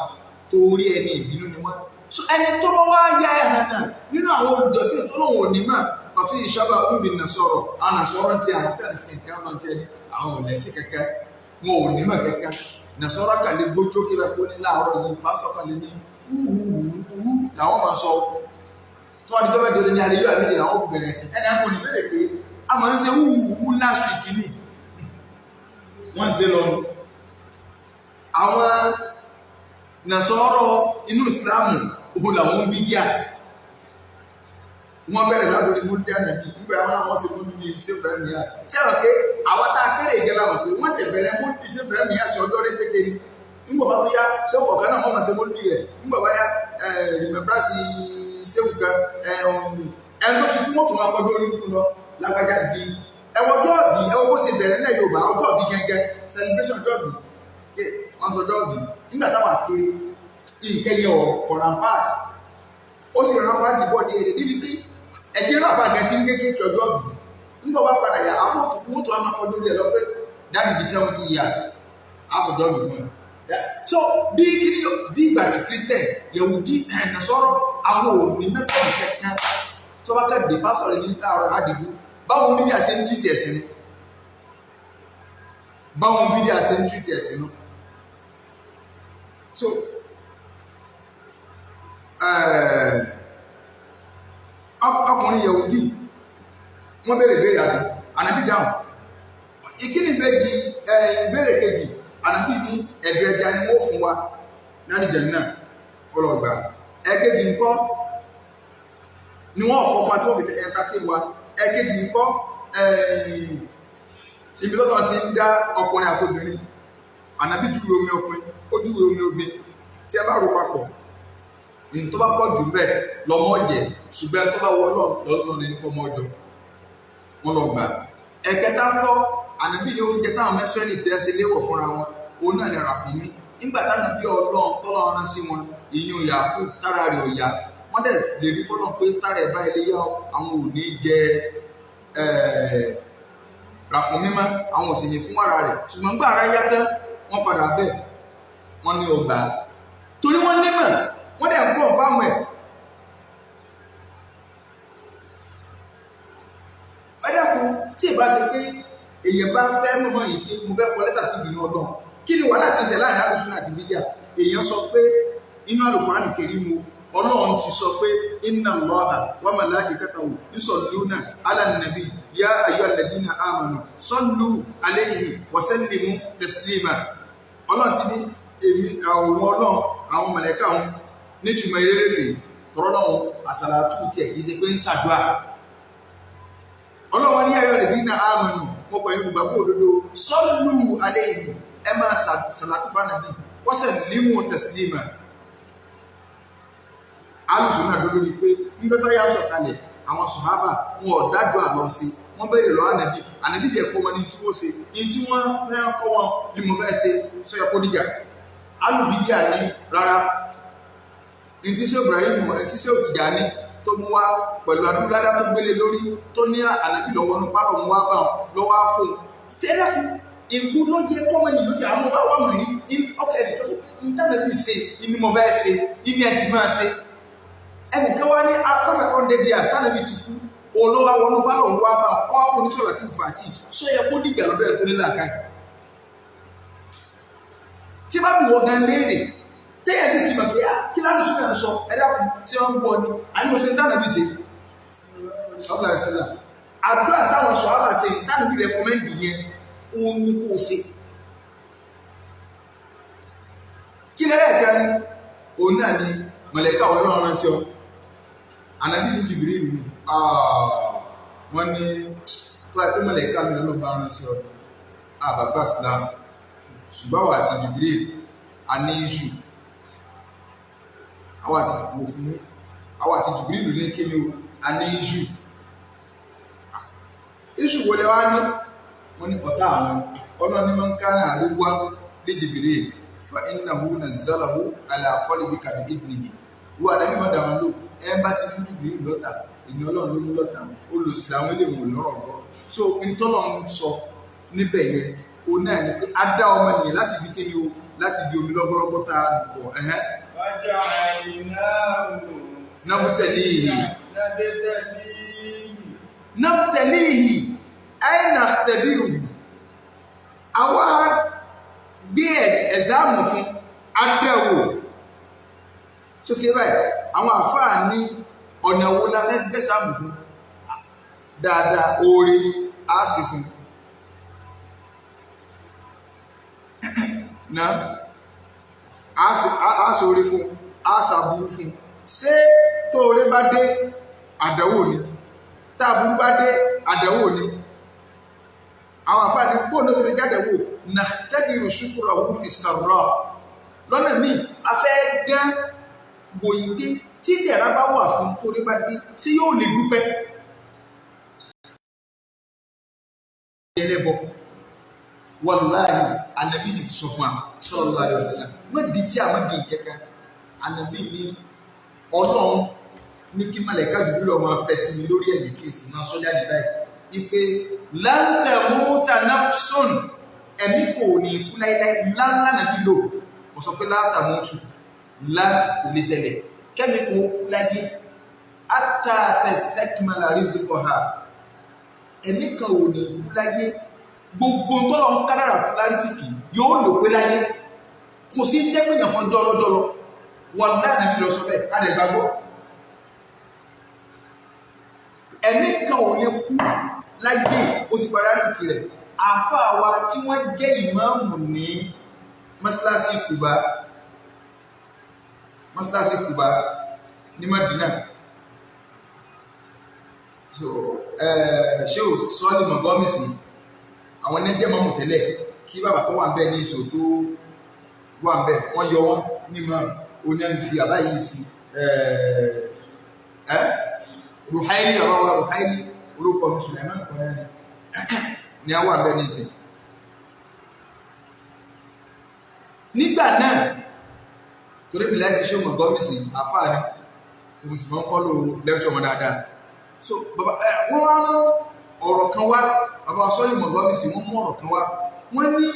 torí ẹni ìbínú ni wọ́n. So ẹni tó bá wá ya ẹ̀hàn náà nínú àwọn olùjọ́sìn tó lóun ò ní mà fàfi ìṣọ́bà ń bì nà sọ̀rọ̀ àwọn sọ̀rọ̀ ti àwọn tẹ̀ ń sìn ká máa ti ẹni àwọn ò lẹ́sìn kankan, wọn ò ní mà kankan. Nàṣọ́rọ̀ kan lè gbójú kí bẹ́ẹ̀ kó ní láàárọ̀ yìí, pásítọ̀ kan lè ní húhùhùhù làwọn máa sọ. Tó wà ní jọ́mẹ́jọ ní alẹ́ yóò àmì làwọn kò bẹ̀rẹ̀ sí. Ẹni àpò ní bẹ̀rẹ̀ pé a máa ń ṣe húhùhù last week ni wọ́n ń ṣe lọ. Àwọn nàṣọ́rọ̀ inú ìsìláàmù òun làwọn ń bí díà wọ́n bẹ̀rẹ̀ látòrí múndé ànàbí nígbà àwọn àwọn ṣe múndé ní ṣe Ibrahim yá tí a rọ̀ pé àwọn tá a kéré ìjẹba mọ̀ pé wọ́n sì bẹ̀rẹ̀ múndé ṣe Ibrahim yá sí ọjọ́ rẹ̀ pété ni. Nígbà bá tó yá ṣé ọ̀kan náà wọ́n máa ṣe múndé rẹ̀, nígbà bá yá rìmẹ̀bírásì ṣéwù kan ẹni tó ti kú mọ́tò máa kọjú orí fún lọ lágbájá di ẹwọ ọjọ́ ọ̀bí, ẹwọ bó ṣe bẹ̀rẹ̀ náà Yorùbá ọjọ́ ọ̀bí gẹ́gẹ́ celebration ọjọ́ ọ̀bí wọ́n sọ ọjọ́ ọ̀bí nígbà táwọn akéré ìkẹyẹ ọ̀kọ̀ rampart ó sì rampart bọ́ ní èrè níbi pé ẹ̀tí ráfà gẹ̀ẹ́tí ń kéèkéèké ọjọ́ ọ̀bí nígbà bá padà yà àfọ́tùkú mọ́tò àmà ọjọ́ orí ẹ̀ lọ pé dáàbì bí 70 years aṣọjọ́ ọ̀bí fún ẹ. So bí kíní bí ìgbà tí Christian Yehudi Nasara àwọn òní mẹ́tọ̀ọ̀nù kẹ̀kẹ́ tó bá kẹ́dìdì pásọ̀ rẹ̀ ní láàárọ̀ àdìdú báwọn mídíà ṣe ń tìtì ẹ̀sìn nú, báwọn mídíà ṣe ń tìtì ẹ̀sìn nú. So ọkùnrin Yehudi wọ́n béèrè béèrè àbí ànábì dáhùn. Ìkíni ìbejì ìbéèrè kejì ànábì ní ẹ̀dùn ẹja ni wọ́n fún wa lálìjẹ̀ náà ọlọ́gbà. Ẹ̀kejì ńkọ́ ni wọ́n kọ́ fún wa tí wọ́n fi ẹ̀ka wa. Ẹ̀kejì ńkọ́ ibi tọ́lọ́ ti ń dá ọkùnrin àtobìnrin, ànábì júwe omi ọkùnrin ó júwe omi obìnrin tí ẹ bá rò papọ̀ ní tó bá pọ̀ jù bẹ́ẹ̀ lọ́mọ jẹ, ṣùgbọ́n tó bá wọ lọ́lọ́ ní kọ́ ọmọ ọjọ́ wọn lọ gbà. Ẹ̀kẹta ńkọ́ ànábì ní oúnjẹ táwọn mẹ́sírẹ́lì tí ẹ ṣe léwọ̀ fúnra wọn òun náà ní ràkúnmí. Nígbà táwọn bí Ọlọ́run tọ́lọ́run rán sí wọn ìyún Yakub tára rẹ̀ ọ̀yà wọ́n dẹ̀ lè rí fọ́lọ́n pé tára ẹ̀ bá ilé yá àwọn ò ní jẹ ràkúnmí mọ́, àwọn ò sì ní fún wàrà rẹ̀. Ṣùgbọ́n gbà ara yá tán wọ́n padà bẹ́ẹ̀ wọ́n ní ọgbà torí wọ́n nímọ̀ wọ́n dẹ̀ ń kọ́ fáwọn ẹ̀. Ẹ dákun tí ì bá ṣe pé èèyàn bá fẹ́ mọ̀mọ́ yìí pé mo fẹ́ kọ lẹ́tà sí ìbínú Ọlọ́run, kí ni wàhálà ti ṣe láàrin alùsùn àti bídíà? Èèyàn sọ pé inú Al-Qur'an Karimu Ọlọ́run ti sọ pé inna Allaha wa malaikatahu yusalluna ala nabi ya ayyuhal ladina amanu sallu alayhi wa sallimu taslima. Ọlọ́run ti ní èmi àwọn Ọlọ́run àwọn mọ̀lẹ́kà òun nítumọ̀ eréfè tọrọlọ́run àsàlátù tiẹ̀ kìí ṣe pé ń ṣàdúrà. Ọlọ́run ní ayyuhal ladina amanu mo pẹ̀lú ìgbàgbọ́ òdodo sallu alayhi ẹ máa sàlátù fánàbí wa sallimu taslima. Alùsùn náà dúró lórí pé nígbà tó yá sọ̀kalẹ̀ àwọn sọ̀hábà wọn ò dádùn àlọ́ sí, wọ́n bẹ̀rẹ̀ lọ́wọ́ ànàbí, ànàbí jẹ́ kọ́ wọn ní tí wọ́n ṣe ní tí wọ́n fẹ́ kọ́ wọn ní mo fẹ́ ṣe sọ́yẹ kó dìjà. Alùbídíà ní rárá ní tí ṣe Ibrahim tí ṣe Tìjàní tó mú wá pẹ̀lú adúládá tó gbélé lórí tó ní ànàbí lọ́wọ́ ní pálọ̀ mú wá bá wọn lọ́wọ́ á fún un. Tẹ́lẹ̀kùn ìgbó ló yẹ kọ́mọ ènìyàn ti àwọn bá wà mọ̀ ní ọkọ̀ ẹ̀dẹ̀ tó ń ṣe ní mo fẹ́ ṣe ní ẹ̀sìn máa ṣe. Ẹnìkan wá ní after 500 years tánàbí ti kú olówó wọnú pálọ̀ ń wá bá ọ oníṣòro àti ìfàtì sọ yẹ kó dìjà lọ́dọ̀ ẹ̀ tó ní làákàyè. Tí bá bù wọ́n gan léèrè Téèyàn sì ti mọ̀ pé kí lálùsùn náà sọ, ẹ dákun tí wọ́n ń bú ọ ni, àní mo ṣe ń dáná bí ṣe. Sallallahu alaihi wasallam. Àdúrà táwọn sọ àbà ṣe dáná bí rẹkọmẹ́ndì yẹn, òun ni kò ṣe. Kí lẹ́lẹ́kẹ́rin, òun náà ni mọ̀lẹ́kà ọlọ́run ránṣẹ́ ọ. Ànábì ní Jibril ni, wọ́n ní tó àìpé mọ̀lẹ́kà mi lọ́lọ́ bá ránṣẹ́ ọ, àbàgbà Islam, ṣùgbọ́n àwọn àti Jibril a ní iṣu. Àwọn àti Jibril ní kí ni o, a ní iṣu. Iṣu wo lẹ wá ní? Wọ́n ní ọ̀tá àwọn ọlọ́ni máa ń ká náà ló wá lé Jibril fa innahu nazzalahu ala qalbika bi idnihi. Wọ́n ànábì má dàwọn lò, ẹ bá ti mú Jibril lọ́tà, èmi ọlọ́run ló mú lọ́tà, olùsí làwọn ilé ìwọ̀n lọ́rọ̀ gbọ́. So ntọ́lọ̀ ń sọ níbẹ̀ yẹn, o náà ni pé a dá ọmọ nìyẹn láti bí kíni o, láti bí omi lọ́gbọ́lọ́gbọ́ tá a pọ̀ ẹ̀hẹ́n. Nabtalihi. Nabtalihi ay nakhtabiruhu. Àwa gbé ẹ̀záàmù fún adẹ́wò tó ti báyìí. Àwọn àfáà ní ọ̀nà wo la fẹ́ gbẹ́sàmù fún? Dáadáa, oore á sì fún náà, á sì oore fún, á sàbúrú fún. Ṣé tóore bá dé àdánwò ni? Táàbúrú bá dé àdánwò ni? Àwọn àfáà ní bóun ló ṣe lè jádẹ̀wò? Nàtẹ́bìrì ṣúkúrọ̀ fi sàrọ̀ lọ́nà míì, a fẹ́ dán wòyí pé tí ìdẹ̀ra bá wà fún torí bá dé tí yóò lè dúpẹ́. Ẹlẹ́bọ wàláhì, ànàbí sì ti sọ fún wa sallallahu alaihi wasallam, má di tí a má di kẹ́kẹ́. Ànàbí ní ọlọ́run ní kí mọ̀lẹ́ká dúdú lọ́mọ fẹ́ sí mi lórí ẹ̀mí kí n sì máa sọ́jà ní báyìí ipe lan tamuta nafsun, ẹ̀mí kò ní ikú láíláí. Láńlá nàbí lò, kò sọ pé látàmútù, lá kò lè ṣẹlẹ̀ kẹ́mi kò kú láyé hatta tastakmila rizqaha, ẹ̀mí kan ò ní ikú láyé, gbogbo tọ́lọ̀ ń kádàrà fún lárísìkì yóò lò pé láyé. Kò sí jẹ́ pé èèyàn fọjọ́ ọlọ́jọ́ lọ, wallahi nàbí lọ sọ bẹ́ẹ̀, á lè gbàgbọ́. Ẹ̀mí kan ò lè kú láyé, ó ti parí àrísìkì rẹ̀. Àáfàá wa tí wọ́n jẹ́ ìmáàmù ní mọ́sálásí Kùbá, mọ́sálásí Kùbá ní Mádínà, so ṣé ò sọ́ọ́lì mọ̀gọ́mìsì, àwọn ẹni jẹ́ mọ́mù tẹ́lẹ̀ kí bàbá tó wà ń bẹ̀ ní ìṣò tó wà ń bẹ̀, wọ́n yọ wọ́n ní mọ́ oní ẹni fi àbá yìí sí Ruhaili, àbá wa Ruhaili orúkọ mi Sulaiman kan náà ni a wà ń bẹ̀ ní ìsìn. Nígbà náà torí mi láì fi ṣe mọ̀ gọ́mìsì àfáà ni, so mo sì máa ń fọ́lò lẹ́kṣọ̀ wọn dáadáa. So bàbá wọ́n wá mú ọ̀rọ̀ kan wá, bàbá sọ́lì mọ̀ gọ́mìsì wọ́n mú ọ̀rọ̀ kan wá, wọ́n ní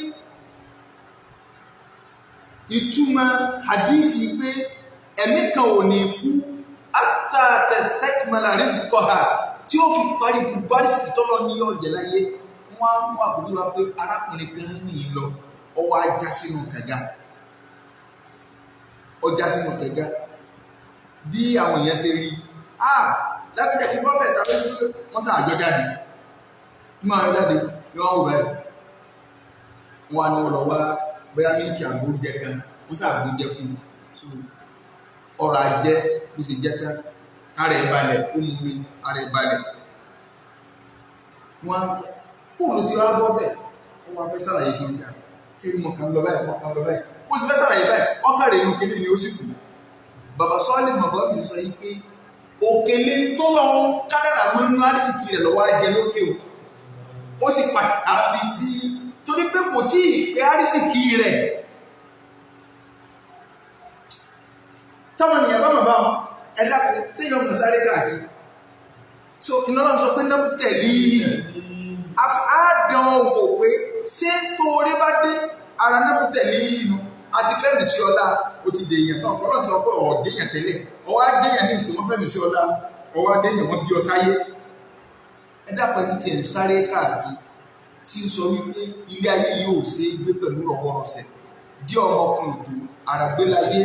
ìtumọ̀ hadithi pé ẹ̀mí kan ò ní kú hatta tastakmila rizqaha, tí ó fi parí gbogbo àrísìkí tọ́lọ́ ní ọ̀jẹ̀ láyé. Wọ́n á mú àbúrò wa pé arákùnrin kan ní ìlọ, ọwọ́ ajá sínú kànga, ọjà sínú kànga. Bí àwọn èèyàn ṣe rí ah lágbèjà tí wọ́n bẹ̀ tàbí wọ́n sá àjọ jáde, máa jáde ní wọ́n wò báyìí, wọ́n á ní wọ́n lọ wá bóyá mílíkì àbò oúnjẹ kan, wọ́n sá àbò oúnjẹ fún un. So ọrọ̀ ajẹ́ bó ṣe jẹ́ tán, ara ẹ̀ balẹ̀, ó mú mi ara ẹ̀ balẹ̀. Wọ́n kó ló sì wá bọ́ bẹ́ẹ̀, ó wá fẹ́ sàlàyé fún mi, ṣé mo kàn lọ báyìí, mo kàn lọ báyìí, ó sì fẹ́ sàlàyé báyìí, ọkàn rẹ̀ inú kíní ni ó sì kù. Bàbá sọ́ọ́lì mọ̀gọ́ mi sọ yìí pé òkèlè tó lọ ń kádàrà mọ́ inú àrísìkí rẹ̀ lọ́wọ́ ajẹ́ lókè o, ó sì padà bí tí torí pé kò tí ì pé àrísìkí rẹ̀. Táwọn ènìyàn bá mọ̀ bá wọn ẹ̀dá kò sí ìyọ̀ mọ̀ sáré káàkiri. So iná lọ́n sọ pé náà tẹ̀lé àádán wò pé ṣé tóore bá dé ara náà tẹ̀lé inú àti fẹ́mi sí ọlá, ó ti dèèyàn sọ ọ̀pọ̀lọpọ̀ ti sọ pé ọ̀dẹ́yàn tẹ́lẹ̀, ọwọ́ adéyàn ní ìsìn wọ́n fẹ́mi sí ọlá, ọwọ́ adéyàn wọ́n bí ọ sáyé. Ẹ̀dá pẹ̀lú ti ẹ̀ ń sáré káàkiri tí ń sọ wípé ilé ayé yóò ṣe é gbé pẹ̀lú rọwọ́rọsẹ̀ dí ọmọkùnrin tó Àràgbélayé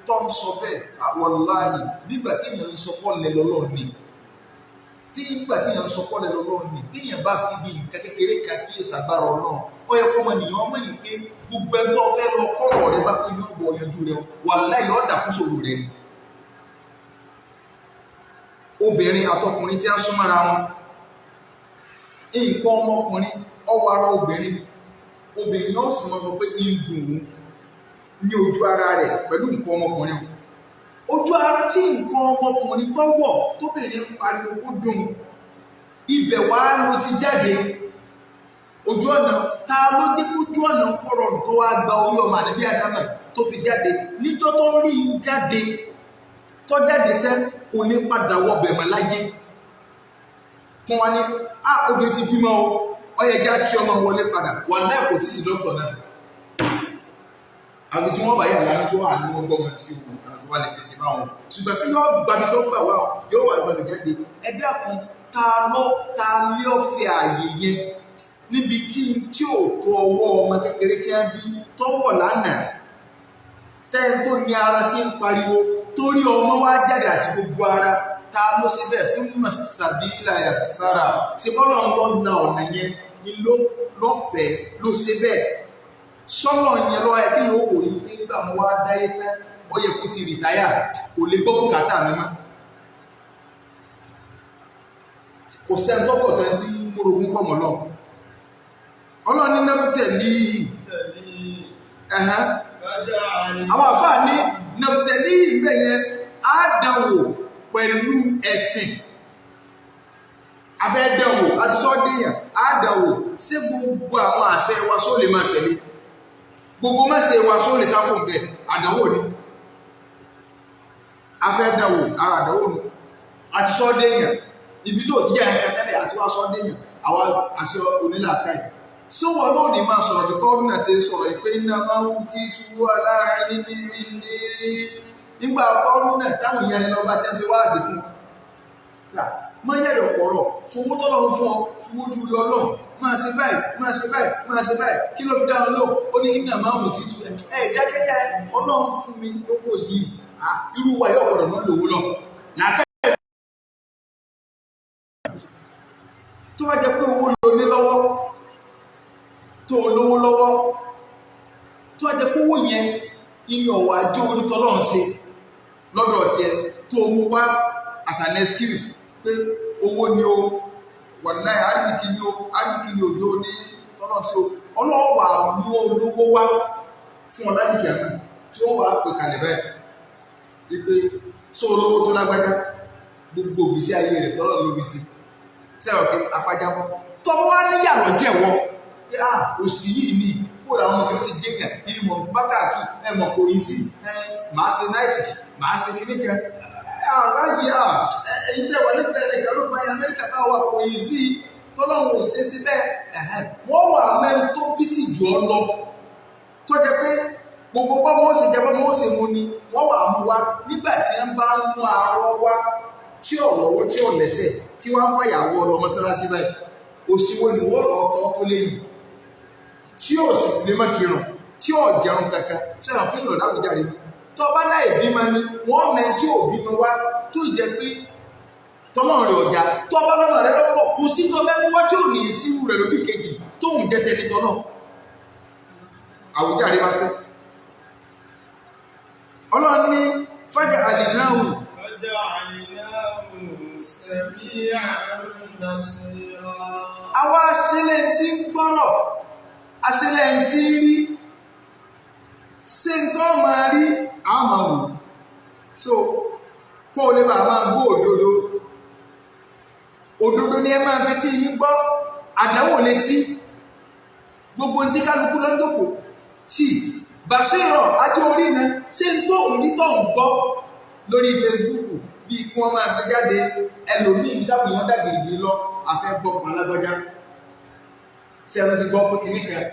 tó ń sọ bẹ́ẹ̀, wàláhì nígbà téèyàn ń sọ pọ́lẹ̀ lọ́lọ́run ni, nígbà téèyàn ń sọ pọ́lẹ̀ lọ́lọ́run ni, téèyàn bá fi bí nǹkan kékeré kan kí ìsàgbára Ọlọ́run, ó yẹ kó ọmọ nìyàn ọmọ yìí pé gbogbo ẹni tó fẹ́ lọ kọ́rọ̀ rẹ bá pé ní ọ̀bọ̀ ọ̀yanjú rẹ, wàláhì ó dàkú sòrò rẹ ni. Obìnrin àtọkùnrin tí a súnmọ́ra wọn, nǹkan ọmọkùnrin ọwọ́ ara obìnrin, obìnrin ó sì mọ́ sọ pé ń dùn òun ní ojú ara rẹ̀ pẹ̀lú nǹkan ọmọkùnrin. Ojú ara tí nǹkan ọmọkùnrin tó wọ̀ tóbìnrin ń pariwo kó dùn, ibẹ̀ wá ló ti jáde. Ojú ọ̀nà ta ló dé kójú ọ̀nà ń kọ̀rọ̀rùn tó wá gba orí ọmọ ànábì Ádámà tó fi jáde? Níjọ́ tó rí i jáde, tó jáde tán, kò ní padà wọbẹ̀ mọ́ láyé. Fún wa ní a obìnrin ti bímọ o, ó yẹ kí a ti ọmọ wọlé padà, wà láì kò tí sí dókítà náà. Àbí tí wọ́n bá yà lára tí wọ́n wà ní wọ́n gbọ́mọ sí òun kan tó wà lè ṣeṣe báwọn. Ṣùgbọ́n pé yóò gbàbí tó gbà wá, yóò wà gbàgbé jáde. Ẹ dákun, ta ló ta lé ọ̀fẹ́ ààyè yẹn níbi tí ò tó ọwọ́ ọmọ kékeré tí wọ́n bí tọ́wọ̀ lánàá, tẹ́ tó ní ara tí ń pariwo torí ọmọ wá jáde àti gbogbo ara, ta ló síbẹ̀ fún mọ̀sàbílà yàsára? Ṣe bọ́lọ̀ ń lọ na ọ̀nà yẹn ni lọ́fẹ̀ẹ́ ló ṣe bẹ́ẹ̀? Sọ́lọ̀ yẹn lọ́wọ́ ẹ kí yóò wò yí pé nígbà mo wá dáyé tán, ó yẹ kó ti rìtáyà, kò lè gbọ́ bùkátà mi mọ́. Kò sẹ́ńtọ́pọ̀ tó ń tí ń múrogún fọ́mọ lọ. Ọlọ́ni náà tẹ̀lé ẹ̀hán. Àwọn àfáà ní nàbtẹ̀lí ìgbẹ̀ yẹn á dánwò pẹ̀lú ẹ̀sìn. Afẹ́ dánwò àti sọ́dẹ̀yàn, á dánwò sí gbogbo àwọn àṣẹ wa só lè máa tẹ̀lé, gbogbo mẹ́sẹ̀ wa só lè sápò bẹ̀, àdánwò ni. Afẹ́ dánwò, ara àdánwò ni. Àti sọ́dẹ̀yàn, ibi tó ti jẹ́ ẹ̀kẹ́ tẹ́lẹ̀ àti wá sọ́dẹ̀yàn, àwọn àṣẹ onílàákàyè. Sí wọn náà ní máa sọ̀rọ̀ bí kọ́rùn náà ti sọ̀rọ̀ ìpé iná máa ń tí tú aláàrin ní ní nígbà kọ́rùn náà táwọn èèyàn rẹ̀ lọ bá ti ń ṣe wáàsí fún má yẹ̀yọ̀ pọ̀rọ̀, fowó tọ́lọ́run fún ọ, fowó ju rí Ọlọ́run, máa ṣe báyìí, máa ṣe báyìí, máa ṣe báyìí, kí ló fi dáhùn lóhùn? Ó ní iná máa ń tí tú ẹ dákẹ́jà, Ọlọ́run fún mi lówó yìí, irú wa yóò gbọ́dọ̀ mọ́ lówó lọ. Tó bá jẹ́ pé owó lo ní lọ́wọ́, tó lówó lọ́wọ́, tó jẹ́ kówó yẹn inú ọ̀wà ajé orí tọ́lọ́run ṣe lọ́dọ̀ tiẹ̀, tó mú wá as an excuse pé owó ni o, wàláhì àrísìkí ni o, àrísìkí ni òjò ní tọ́lọ́run ṣe o, Ọlọ́run wà mú olówó wá fún ọ̀làdìkì àná tí wọ́n wà pè kalẹ̀ báyìí wípé só olówó tó lágbájá, gbogbo ìgbésí ayé rẹ̀ tọ́lọ́run ló fi sí, sẹ́wọ̀n pé apájábọ́ tọ́wọ́ wá níyàlọ́ jẹ̀wọ́ pé ah òsì yìí ni kó làwọn ọmọ mi sì jẹ́yàn nínú mọ̀ bá káàkiri, ẹ mọ̀ kò yí sí, ẹ màá ṣe náìtì, màá ṣe kíní kan, aráyé à ẹ̀yin tẹ́ wà nípa ẹ̀ka ló bá yẹn Amẹ́ríkà táwa wà kò yí sí, tọ́lọ́run ò ṣe síbẹ̀. Wọ́n wà mẹ́rin tó bí sì jù ọ lọ, tó jẹ́ pé gbogbo bọ́mọ ó ṣe jẹ bọ́mọ ó ṣe mu ni wọ́n wà mú wa nígbà tí wọ́n bá ń mú arọ wá tí ò lọ́wọ́ tí ò lẹ́sẹ̀ tí wọ́n ń fàyàwọ́ lọ mọ́sálásí báyìí, òsìwò ni wọ́n lọ tọ́ tó léyìn tí ò sì lè mọ́ kírun, tí ò jẹun kankan, sẹ́wọ̀n kí ló dáwùjáre ni tó bá láì bímọ ni wọ́n mẹ́ tí ò bímọ wá tó jẹ́ pé tọ́lọ́run rẹ̀ ọ̀já, tó bá lọ́nà rẹ̀ lọ́pọ̀ kò sí tó fẹ́ mú wá tí ò ní ìsírù rẹ̀ lórí kejì tóun jẹ́ tẹni tọ́lọ́ àwùjáre bá tó. Ọlọ́run ní fájà àdínáhù àwa sílẹ̀ tí ń gbọ́rọ̀, asílẹ̀ tí ń rí, ṣe ń tọ́ máa rí àmà wò, so kó o lè bá máa gbọ́ òdodo. Òdodo ni ẹ máa fi tí yín gbọ́, àdánwò létí gbogbo tí kálukú ló ń dòkò tí bàṣírọ̀ ajé orí ni ṣé ń tó ń rí tó ń gbọ́ lórí Facebook bí kí wọ́n máa gbé jáde, ẹlòmíì dáhùn yán dà gìrìgìrì lọ àfẹ́ gbọ́ pọ̀ alágbájá tí ẹnu ti gbọ́ pé kìíní kan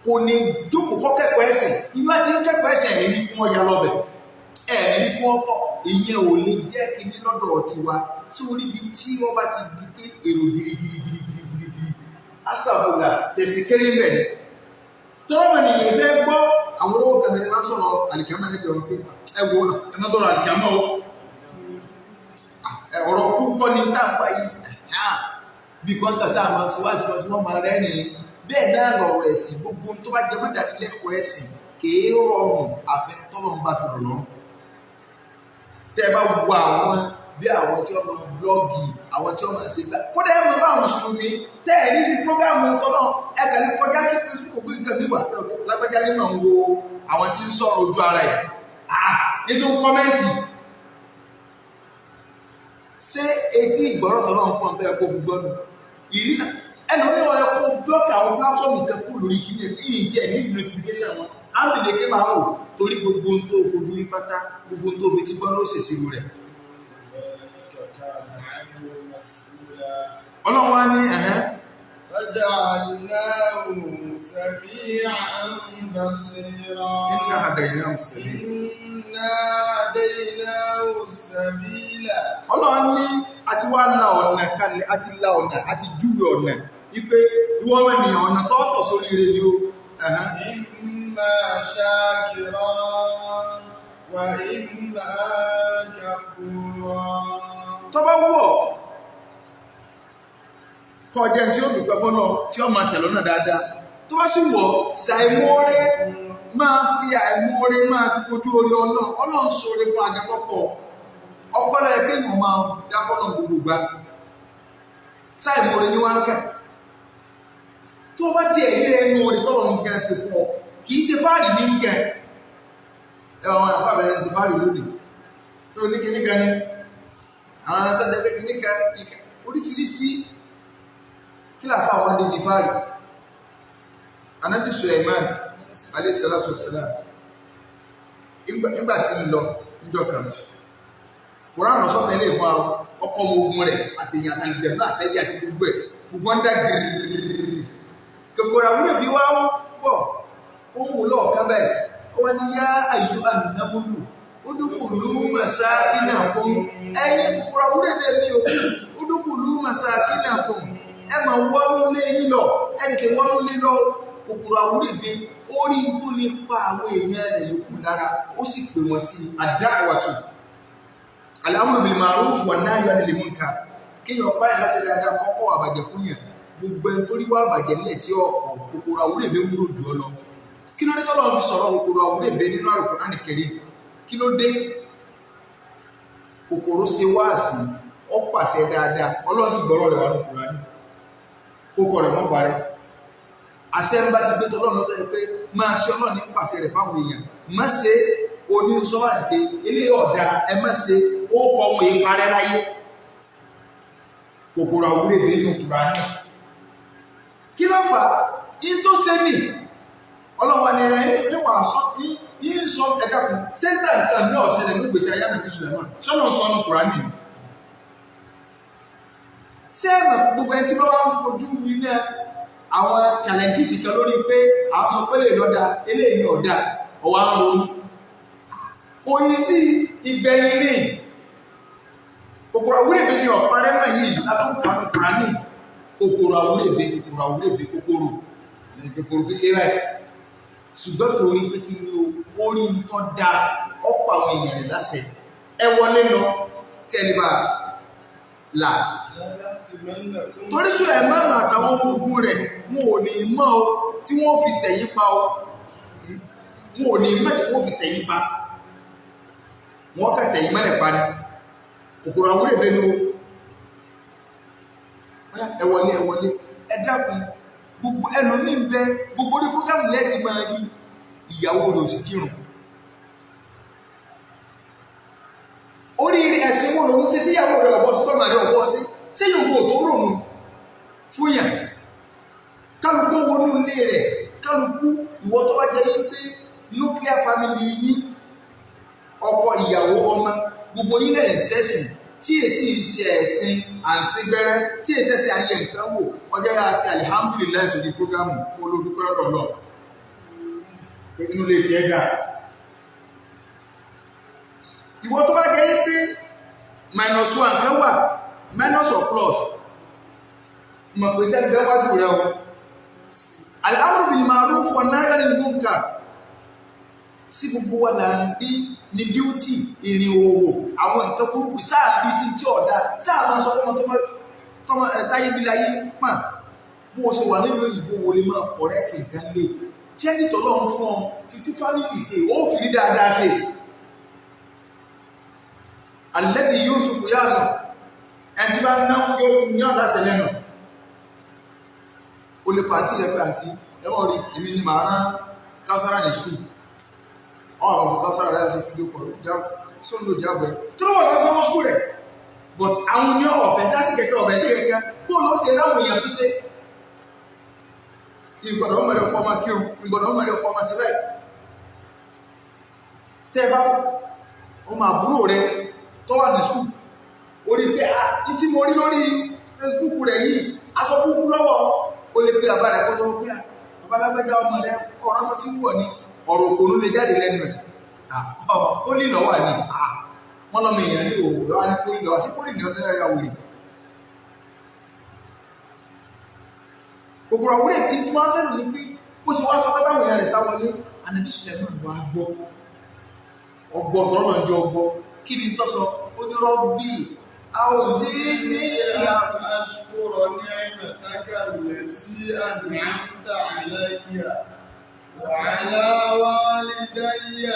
kò ní jókòó kọ́ kẹ́kọ̀ọ́ ẹ̀sìn, ìlú àti kẹ́kọ̀ọ́ ẹ̀sìn ẹ̀mí ní kí wọ́n ya lọ́bẹ̀, ẹ̀mí ní kí wọ́n kọ́, ìyẹn ò lè jẹ́ kìíní lọ́dọ̀ tiwa. Tí orí bi tí wọ́n bá ti di pé èrò girigirigirigirigiri astagfirullah tẹ̀sí kéré ń bẹ̀ ni tọ́rọ̀ nìyẹn fẹ́ gbọ́ Àwọn olówó kẹmẹrẹ máa ń sọ̀rọ̀ àlìkámà lẹ́gbẹ̀ẹ́ wọn pé ẹ wo, ẹ má sọ̀rọ̀ àlìkámà o, ọ̀rọ̀ kú kọ́ ni táǹpá yìí. Bí kọ́ńtà sáà máa síwájú wọn tí wọ́n máa rẹ́rìn-ín bẹ́ẹ̀ náà lọ̀rọ̀ ẹ̀sìn. Gbogbo tó bá jẹ mọ́ ìdánilẹ́kọ̀ọ́ ẹ̀sìn kìí rọrùn àfẹ́ tọ́lọ́ ń bá fi rọ̀ lọ́rùn. Tẹ́ ẹ bá wo àwọn bí àwọn tí wọ́n máa blọ́ọ̀gì, àwọn tí wọ́n máa ṣe gbá, kódà ẹ̀ mọ̀ bá àwọn mùsùlùmí tẹ́ ẹ̀ rí ní prógámù tọ́lọ́, ẹ kàn ní kọjá kí Facebook gbé nǹkan mi wà lágbájá ní màá ń wo àwọn tí ń sọ̀rọ̀ ojú ara ẹ̀ nínú kọ́mẹ́ǹtì. Ṣé etí ìgbọ́rọ̀ tọ́lọ́ ń fọ́n tó yẹ kó fi gbọ́ nù ìrìnà ẹlòmíràn ọ̀rẹ́ kó blọ́ọ̀kì àwọn pílátíọ̀mù kan kó lórí kí ní ìyìn tí ẹ̀ ní notification wọn á ń lè ké máa wò, torí gbogbo ohun tó fojú rí pátá, gbogbo ohun tó fi ti gbọ́ ló ṣèṣirò rẹ̀. Ọlọ́run wá ní ẹ̀hẹ́n. فجعلناه سميعا بصيرا. Inna hadaynahu sabil. إنا هديناه السبيل. Ọlọ́run ní a ti wá la ọ̀nà kalẹ̀, a ti la ọ̀nà, a ti júwe ọ̀nà wípé ìwọ ọmọ ènìyàn, ọ̀nà tọ́tọ̀ sórí ire ni ó. Ẹ̀hẹ́n. إما شاكرا وإما كفورا. Tó bá wù ọ́ kó jẹ́ tí ó dúpẹ́ fọ́lọ́, tí ó máa tẹ̀lé ọ̀nà dáadáa. Tó bá sì wù ọ́, ṣàìmóore, máa fi àìmóore máa fi kojú orí Ọlọ́run. Ọlọ́run ṣoore fún agẹ́kọ̀ọ́pọ̀ ọpọlọ ẹ kéèyàn máa dá fọ́lọ́ gbogbo gbà. Ṣàìmóore ní wá ń kẹ́. Tó bá tiẹ̀ rí ẹnu orí tọ́lọ̀ ń gẹ́ ṣe fún ọ, kì í ṣe fáàrí ní ń kẹ́ ẹ. Àwọn àfáà bẹ̀rẹ̀ ṣe fáàrí lónìí tó ní kíníkan ní àwọn tó jẹ́ pé kíníkan oríṣiríṣi. Kí làfáà wọn dé di fáàrí? Anábì Suleiman alayhi salatu wassalam, nígbà tí ń lọ níjọ́ kan, Kùránì sọ́tẹ̀ ilé ìfún àwọn ọkọ̀ ọmọ ogun rẹ̀ àtẹ̀yìn àtàlìjẹ̀mú àtẹ́yẹ àti gbogbo ẹ̀, gbogbo ń dá gírírí. Kòkòrò àwúrẹ̀ bí wá ń pọ̀, ó ń wò lọ́ọ̀kan báyìí, ó wá ní yá àyù ànámúlù udkhulu masakinakum. Ẹ̀yin kòkòrò àwúrẹ̀ bẹ́ẹ̀ mi ò kú, udkhulu masakinakum, ẹ máa wọnú lé yín lọ, ẹ tètè wọnú lé lọ. Kòkòrò àwúrẹ̀ bí ó rí tó lè pa àwọn èèyàn rẹ̀ yòókù lára, ó sì pè wọ́n sí ad-da'watu al-amru bil ma'ruf wan nahyu 'anil munkar. Kéèyàn báyìí láti dáadáa kọ́kọ́ àbàjẹ́ fún yàn. Gbogbo ẹni tó rí wá àbàjẹ́ nílẹ̀ tí ọkọ̀ kòkòrò àwúrẹ̀ bí wúlò jù ọ lọ. Kí ló dé tọ́lọ́ fi sọ̀rọ̀ kòkòrò àwúrẹ̀ bí nínú Al-Qur'an Karim? Kí ló dé? Kòkòrò ṣe wáàsí, ó pàṣẹ dáadáa, Ọlọ́run sì gbọ́rọ̀ rẹ̀ wá ní Kùránì, kókó rẹ̀ mọ́ parẹ́. Àṣẹ ń bá ti gbé tọ́lọ́run lọ́tọ́ yẹ pé máa ṣe, Ọlọ́run ní pàṣẹ rẹ̀ fáwọn èèyàn, má ṣe oní sọ́wọ́ àti ilé ọ̀dà, ẹ má ṣe ó kọ ohun ìparẹ́ láyé. Kòkòrò àwúrẹ̀ bí nínú Kùránì, kí ló fà á? In tó ṣe nì ọlọ́wọ́ ni ẹ wà sọ yín sọ. Ẹ̀dàkùn sẹ́ńtà nǹkan ní ọ̀sẹ̀ rẹ̀ nígbèsí ayé ànàbí Sùlẹ̀mán sọ́nà sọ́nù Kùránì ni. Ṣé ẹ mọ̀, gbogbo ẹni tí wọ́n wá ń fojú wí náà àwọn challenges kan lórí pé àwọn sọ pé lè lọ́dà eléyìí ọ̀dà, ọ̀wá ń ronú kò yí sí ìgbẹ̀yìn ní kòkòrò àwúrẹ̀bẹ̀ ní ọ̀parẹ́ mọ̀ yìí látọ̀kànú Kùránì. Kòkòrò àwúrẹ̀bẹ̀, kòkòrò àwúrẹ̀bẹ̀, kòkòrò ní kòkòrò kékeré ẹ̀, ṣùgbọ́n torí pé kí ni ó rí ń tọ́ da ọ̀pọ̀ àwọn èèyàn rẹ̀ láṣẹ, ẹ wọlé lọ kẹ́líbà là. Torí Sùlẹ̀mánù àtàwọn ọmọ ogun rẹ̀, wọn ò ní mọ̀ o tí wọ́n fi tẹ̀yìn pa o, wọn ò ní mọ̀ tí wọ́n fi tẹ̀yìn pa, wọ́n kà tẹ̀yìn mọ́lẹ̀ pa ni. Kòkòrò àwúrẹ̀ bẹ́ẹ̀ ni o. Ẹ wọlé, ẹ wọlé, ẹ dákun. Gbogbo ẹlòmíì ń bẹ, gbogbo orí prógámù lẹ́ẹ̀tì máa rí, ìyàwó rẹ̀ ò sì kírun. Orí ẹ̀sìn wo ló ń ṣe tí ìyàwó rẹ̀ ọ̀bọ sí, tọ́mà rẹ̀ ọ̀bọ sí? Tí yòókù ò tó ròmù fún yàn? Kálukú wọnú ilé rẹ̀, kálukú. Ìwọ tó bá jẹ́ yín pé nuclear family yín, ọkọ, ìyàwó, ọmọ, gbogbo yín lẹ̀ ń sẹ́sìn tí èsì ìṣe ẹ̀sìn àǹsígbẹ́rẹ́, tí èsì ẹ̀sìn ayé nǹkan wò, ọjọ́ yà á alihamdulilayi sórí prógámù olódúpẹ́ lọ́dọ̀ náà pé inú ilé tiẹ̀ dáa. Ìwọ tó bá jẹ́ pé minus one kan wà, minus or plus, mọ̀ pé sẹ́gbẹ́ wájú rẹ o. Al-amru bil ma'ruf wa nahyi anil munkar. Sí gbogbo wa là ń rí ní díútì ìrìn òwò àwọn nǹkan burúkú sáà ń rí sí tí ọ̀dà sáà máa sọ fún ọmọ tọmọ táyé bí láyé mà bó o ṣe wà nínú òyìnbó wo lè máa kọ̀rẹ́tì nǹkan lé chẹ́ńtì tọ́lọ́run fún ọ fi tún fámìlì ṣe ó fi rí dáadáa ṣe. Alẹ́bí yóò fi kú yá nù ẹni tí bá ń náwó yóò yán láṣẹ lẹ́nu. O lè pàtí rẹ pé àǹtí ẹ̀wọ̀n rí èmi ni màá rán káfárà ní skul ọ̀rọ̀ ọ̀pọ̀ káfárà láti ṣe fídíò kọ̀ sóńdò jábọ̀ ẹ̀ tó lọ́wọ́ lọ sanwó skul rẹ̀, but àwọn ní ọ̀fẹ́ dásí kẹ̀kẹ́ ọ̀fẹ́ sí kẹ̀kẹ́ bó ló ṣe ráwọn èèyàn tó ṣe. Ìgbọ̀dọ̀ ọmọdé ọkọ̀ ọmọ kírun, ìgbọ̀dọ̀ ọmọdé ọkọ̀ ọmọ síbẹ̀ tẹ́ bá ọmọ àbúrò rẹ tó wà ní skul orí pé a ní tí mo rí lórí Facebook rẹ̀ yìí aṣọ kúkú lọ́wọ́, o lè pe bàbá rẹ̀ kọ́ sọ pé bàbá lágbájá ọmọ rẹ ọ̀rọ̀ aṣọ tí ń wọ̀ ni ọ̀rọ̀ òpònú lè jáde lẹ́nu ẹ̀. Pólì lọ́wọ́ ni wọ́n lọ́mọ èèyàn ní òwò wá ní pólì lọ́wọ́ sí pólì ní ọdún ẹ̀yà wòlé kòkòrò àwúrẹ̀ tí wọ́n fẹ́ràn ní pé kó sì wá sọ pé báwọn èèyàn rẹ̀ sáwọlé. Ànábì Sùlẹ̀mánù wá gbọ́ ọgbọ́ tọ́rọ náà jọ ọgbọ́ kí ni tó sọ? Ó ní rọ́bì àwòzí ní أن أشكر نعمتك التي أنعمت علي وعلى والدي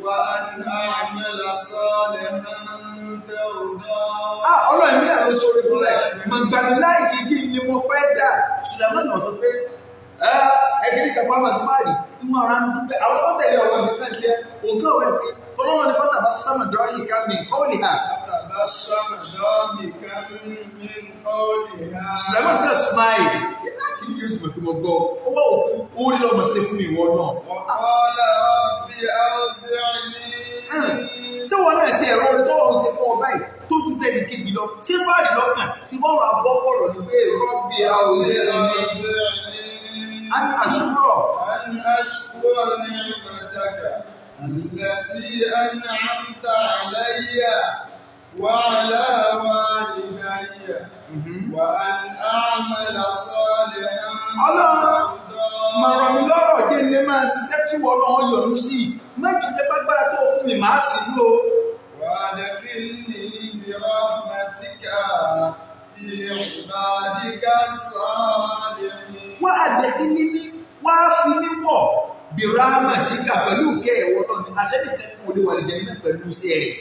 وأن أعمل صالحا ترضاه. Ọlọ́run mi náà ló sọ̀rọ̀ fún ẹ̀ mọ̀gbàmí láì gígí ni mo fẹ́ dà. Sùlẹ̀mánù náà sọ pé ẹgbẹ́ kan fáwọn àti fáàrí inú ara ń dúpẹ́ àwọn tó tẹ̀lé ọ̀rọ̀ ìdíkà tiẹ̀ òǹkà ọ̀rẹ́ pé tọ́lọ́run ní fátà bá sámà dọ́ọ̀hì ká mi nǹkan ò lè hà. فتبسم ضاحكا من قولها. Sùlẹ̀mánù kan smile kí ni yóò sì mọ̀ pé mo gbọ́ ó wá òkú orí lọ́mọ ṣe fún mi ìwọ náà. وقال رب أوزعني Ṣé wọn náà ti ẹ̀rọ orí tọ́lọ́run ṣe fún ọ báyìí tó ju tẹnì kejì lọ ṣé fáàrí lọ́kàn tí wọ́n rà bọ́ bọ̀rọ̀ ní pé rọ́bì àwòzí ní أوزعني àṣúrọ̀ أن أشكر نعمتك التي أنعمت علي وعلى والدي وأن أعمل صالحا Ọlọ́run, ترضاه. mọ̀rọ̀ mi lọ́rọ̀ jẹ́ ilé máa ṣiṣẹ́ tí wọ́n lọ́wọ́ yọ̀nú sí i mẹ́jọ jẹ́ pàgbára tó fún mi máa sì lò ó. وأدخلني برحمتك في عبادك الصالحين. Wá àdẹ́kíní ní wá fi mí wọ̀ bìrámàtíkà pẹ̀lú ìkẹ́ ẹ̀wọ̀ náà ni àṣẹ́nìkẹ́ kan ò lè wà lè jẹ́ nínú pẹ̀lú iṣẹ́ rẹ̀.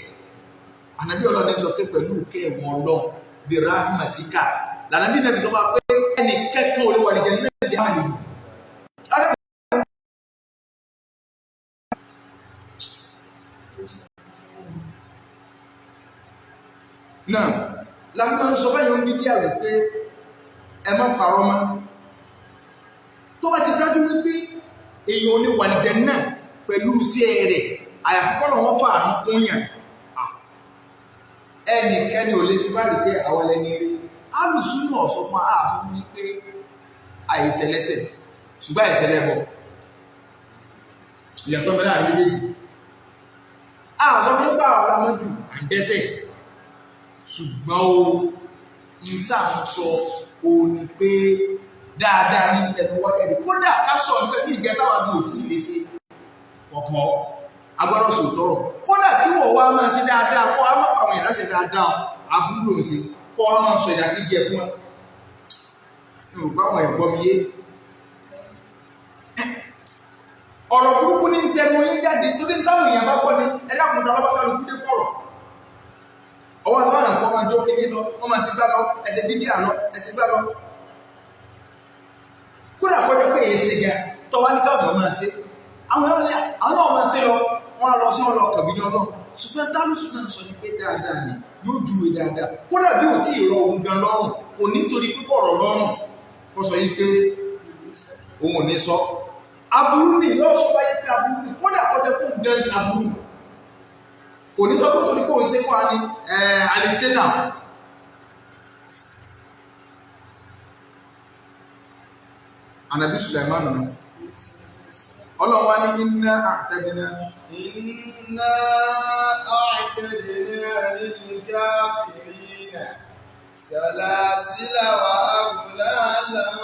Ànábì Ọlọ́run sọ pé pẹ̀lú ìkẹ́ ẹ̀wọ̀ Ọlọ́run bìrámàtíkà lànàbí náà fi sọ pé ẹnì kẹ́kẹ́ ò lè wà lè jẹ́ nínú ẹ̀jẹ̀ àmì. Náà láti máa ń sọ báyìí ó ń bí díà wípé ẹ má parọ́ mọ́ tó bá ti dájú wípé èèyàn ò lè wà lìjẹ náà pẹ̀lú iṣẹ́ rẹ̀ àyàfi kọ́nà wọn fà á kún yàn. Ẹnikẹ́ni ò lè sí bá rí pé àwọn ẹlẹ́ni rí alùsùn náà sọ fún ààfin ní pé àìsẹ̀lẹ́sẹ̀ ṣùgbọ́n àìsẹ̀lẹ́bọ̀ ìyàtọ̀ mẹ́rin àrí méjèèjì àṣọ nípa àwọn amọ́jù àǹdẹ́sẹ̀ ṣùgbọ́n o ìta ń sọ o ní pé dáadáa ní ẹnu wájú ẹni kódà ká sọ nǹkan ní ìgẹ́ táwọn àgbò tí ì lè ṣe ọ̀pọ̀ agbọ́dọ̀ sòtọ́rọ̀ kódà kí wọ́n wá máa ṣe dáadáa kọ́ á má pàwọn ìránṣẹ́ dáadáa àbúrò ń ṣe kọ́ á máa sọ ìdàkejì ẹ̀ fún wọn. Yorùbá àwọn ẹ̀gbọ́n mi yé ọ̀rọ̀ burúkú ní tẹnu yín jáde torí táwọn èèyàn bá gbọ́ ni ẹ dákun tó alábàtà ló kúndé kọ̀rọ̀ ọwọ́ àti wọn kọ́ máa jó kéde lọ wọ́n máa ṣe gbá lọ ẹsẹ̀ bíbí àlọ ẹsẹ̀ gbá lọ kódà kọjá pé èyí ṣe gan tọ́wá ní káwọn máa ṣe àwọn náà máa ṣe lọ wọn lọ sí ọlọ kàbí ní ọlọ ṣùgbọ́n tálùsù náà sọ ní pé dáadáa ni yóò júwe dáadáa kódà bí ò tí ì rọ òun gan lọ́rùn kò nítorí pípọ̀ rọ̀ lọ́rùn kó sọ yìí pé òun ò ní sọ aburú ni yóò sọ báyìí pé aburú ni kódà kọjá kó gan ṣàbúrú kò ní sọ pé torí pé òun ṣe fún wa ni àlìṣe náà. Ànàbí Sùlẹ̀mánù ọlọ́run wá ní inna a'tadna. Inna a'tadna lil-kafirina salasila wa aghlalan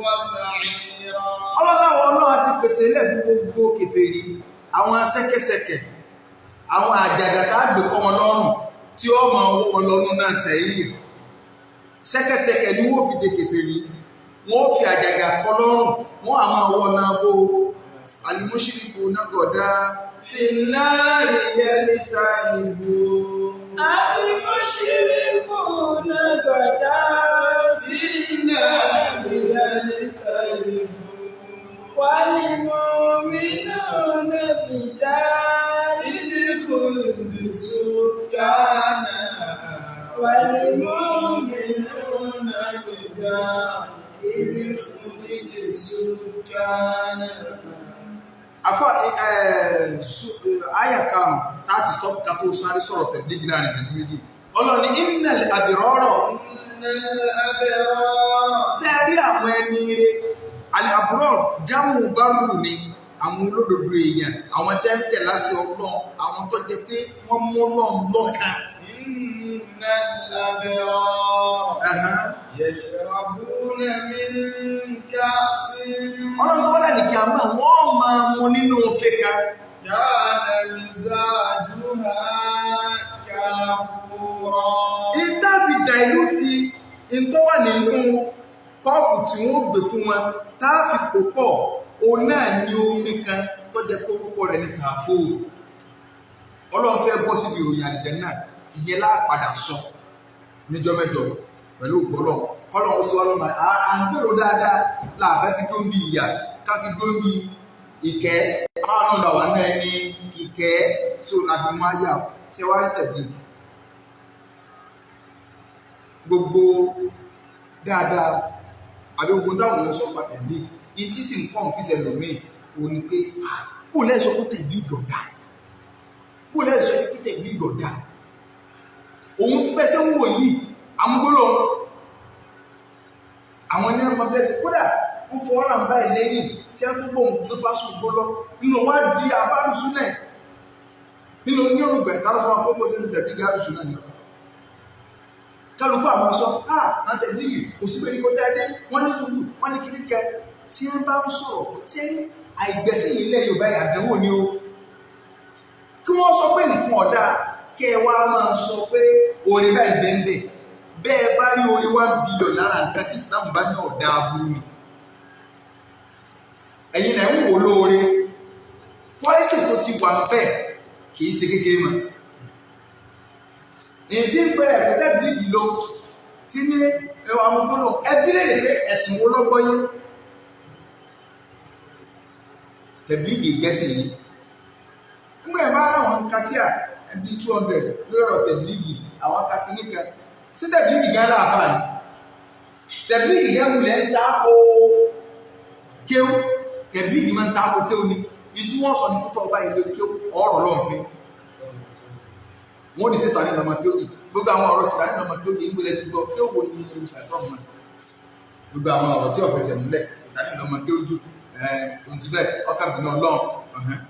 wa sa'ira. Ọlọ́láwọ̀ ọlọ́run ti pèsè ilẹ̀ fún gbogbo kèfèrí. Àwọn ṣẹ́kẹ́ṣẹkẹ̀, àwọn àjàgà tá a gbé kọ́ wọn lọ́rùn tí ó máa wọ́ wọn lọ́nù náà sẹ́yìn. Ṣẹ́kẹ́ṣẹkẹ̀ ni wọ́n fi de kèfèrí, wọ́n fi àjàgà kọ́ lọ́rùn, wọ́n á máa wọ́ náà bó alimushiriku nágọ̀dá finnaari yẹlita ìbò. Alimushirikuna ghadan finnaari yẹlita ìbò. Wal-mu'minuna bidaril khuldi sukkana. Wal-mu'minuna bidaril khuldi sukkana. Afọ àyà karùn-ún táàtì stop ká tó sáré sọ̀rọ̀ tẹ̀lé láàrin ìṣẹ́jú méjì. Ọlọ́ni innal abrara. Innal abrara. Ṣé ẹ rí àwọn ẹni rere? Al-abrar jámù bárù ni àwọn olódodo èèyàn, àwọn tí ń tẹ̀ láṣẹ Ọlọ́run, àwọn tó jẹ pé wọ́n mú Ọlọ́run lọ́kàn. Innal abrara yashrabuna min ka'sin. Ọlọ́run tó bá dà ní kí a máa wọ́n máa mu nínú fẹ́ka. Kana mizajuha kafura. Ìta fi dàìlúti ìtọ́ wà nínú kọ́ọ̀pù tí wọ́n gbé fún wọn tá a fi pò pọ̀, òun náà ní omi kan tó jẹ́ pé orúkọ rẹ̀ ní kàfóò. Ọlọ́run fẹ́ bọ́ síbi ìròyìn àlìjánnà, ìyẹn lápadà sọ níjọ́ mẹ́jọ pẹ̀lú ògbọ́lọ̀. Kọ́lọ̀ ó sì wá lọ́nà à ń gbèrò dáadáa láàfẹ́ fi dó ń bí ìyà, ká fi dó ń bí ìkẹ́, káwọn náà là wà náà ní ìkẹ́ tí ó láfi mú àyà tí wá rí tẹ̀blíkì. Gbogbo dáadáa àbí ogun táwọn èèyàn sọ pa tẹ̀blíkì, ìtí sì ń kọ́ ń lòmíì ò ní pé kó lẹ́sọ pé tẹ̀blíkì ọ̀dà, kó lẹ́sọ pé tẹ̀blíkì ọ̀dà. Òun pẹ́sẹ́ ń wò yìí, àmúgbóló àwọn ní ọmọ bẹ́ẹ̀ sí kódà ń fọ ọ́rà ń báyìí lẹ́yìn tí a tó gbóhùn tó bá sùn gbó lọ nínú wá di abálùsùn náà nínú onírùngbẹ̀ kálọ́sọ́ wọn gbogbo sí tẹ̀bí gálùsùn náà ni kálukú àwọn sọ ah tẹ̀bí kò sí pé ní kó tẹ́ẹ̀dé wọ́n ní sùúrù wọ́n ní kíní kẹ tí wọ́n bá ń sọ̀rọ̀ pé tí ẹni àìgbẹ́sẹ̀ yìí lẹ̀ Yorùbá àdánwò ni o kí wọ́n sọ pé nǹkan ọ̀dà kí ẹ wá máa sọ pé orin báyìí bẹ́ẹ̀ bẹ́ẹ̀ bá rí orin 1 billion lára nǹkan tí Islam bá ní ọ̀dà aburú ni ẹ̀yin náà ń wò lóore pọ́ìsì tó ti wà bẹ́ẹ̀ kì í ṣe kékeré mọ́ èyí tí ń pẹ́rẹ́ ẹ̀pẹ́tẹ́ dìgì lọ tí ní ẹwà amúgbónà ẹbí lè pé ẹ̀sìn wo lọ́gbọ́yé tẹ̀blígì gbẹ́sìn yìí nígbà ẹ̀ bá láwọn katíà ẹbí 200 lórí ọ̀rọ̀ tẹ̀blígì àwọn kakíníkan sí tẹ̀blígì gan láàfáà ni tẹ̀blígì gan wulẹ̀ ń ta ko kéwú tẹ̀blígì máa ń ta ko kéwú ni ìtú wọ́n sọ ní kútọ́ ọba ilé kéwú ọ̀rọ̀ lọ́nfin wọ́n ní síta ní ọmọ kéwú gbogbo àwọn ọ̀rọ̀ síta ní ọmọ kéwú ìgbélé ti gbọ́ kéwú wo ni ṣàtọ́ mọ́ gbogbo àwọn ọ̀rọ̀ tí ọ̀fẹsẹ̀ múlẹ̀ síta ní ọmọ kéwú jù ohun ti bẹ́ẹ̀ ọkà bìnrin ọlọ́run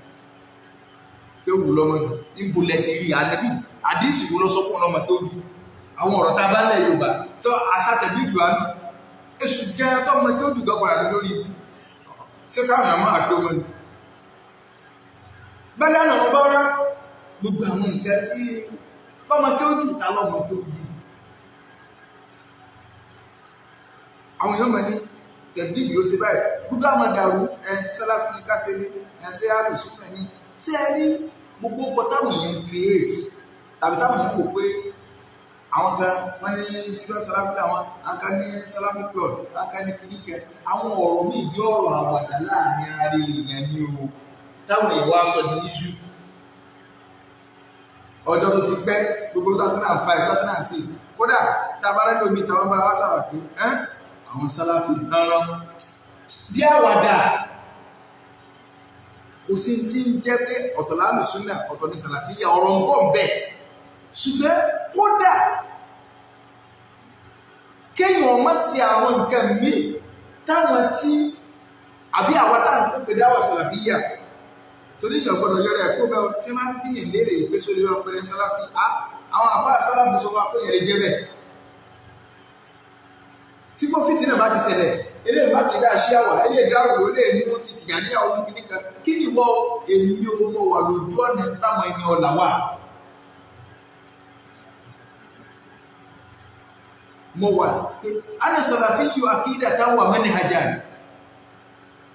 kéwú lọ́mọ jù ìbúlẹ̀ ti rí ànábì àdísì wo ló sọ fún ọmọ kéwú jù àwọn ọ̀rọ̀ tá a bá lẹ̀ Yorùbá tó àṣà tẹ̀blígì wa nù èṣù gẹ́rẹ́ tó ọmọ kéwú jù gbọ́kànlá lórí ibi ṣé káwọn àmọ́ àkéwú ni bẹ́lẹ̀ ọ̀nà ọba rá gbogbo àwọn nǹkan tí ọmọ kí ó jù ta lọ́mọ tó jù àwọn èèyàn mọ̀ ní tẹ̀blígì ló ṣe báyìí gbogbo àwọn dàrú ẹn tí sálàfí ní káṣe ní ẹn sí àlùsùn ní ṣé ẹ rí gbogbo ọkọ̀ táwọn èèyàn create tàbí táwọn èèyàn wò pé àwọn kan wọ́n ní sílẹ̀ sálàfí làwọn àwọn kan ní sálàfí plot àwọn kan ní kìnnìkẹ àwọn ọ̀rọ̀ míì bí ọ̀rọ̀ àwàdà láàrin ara èèyàn ni o táwọn èèyàn wá sọ di iṣu ọjọ́ tó ti pẹ́ gbogbo 2005 2006 kódà tabarẹ́ lómi tàwọn bára wá sábà pé ẹ́n àwọn sálàfí rárá bí àwàdà kò sí tí ń jẹ́ pé ọ̀tọ̀ lálùsúnà ọ̀tọ̀ ní sàlàfíyà ọ̀rọ̀ ń bọ̀ ń bẹ̀ ṣùgbọ́n kódà kéèyàn má sí àwọn nǹkan míì táwọn tí àbí àwọn táwọn pè dáwà sàlàfíyà torí ìyàn gbọ́dọ̀ yọrọ ẹ̀kọ́ mẹ́ tí máa ń bíyàn léèrè ìgbé sórí ọ̀rọ̀ pẹ̀lẹ́ sálàfí àwọn àfáà sálàfí sọ wá pé yẹn lè jẹ́ bẹ́ẹ̀ tí kò fìtì náà bá ti ṣẹlẹ̀ Eléyìí má kéde àṣìyàwó, eléyìí dárò, eléyìí mú ti tìyàníyàwó mú kíní kan. Kí ni wọ́n èmi ò mọ̀ wà lójú ọ̀nà táwọn ẹni ọ̀là wà? Mo wà pé ana salafiyyu aqidatan wa manhajan,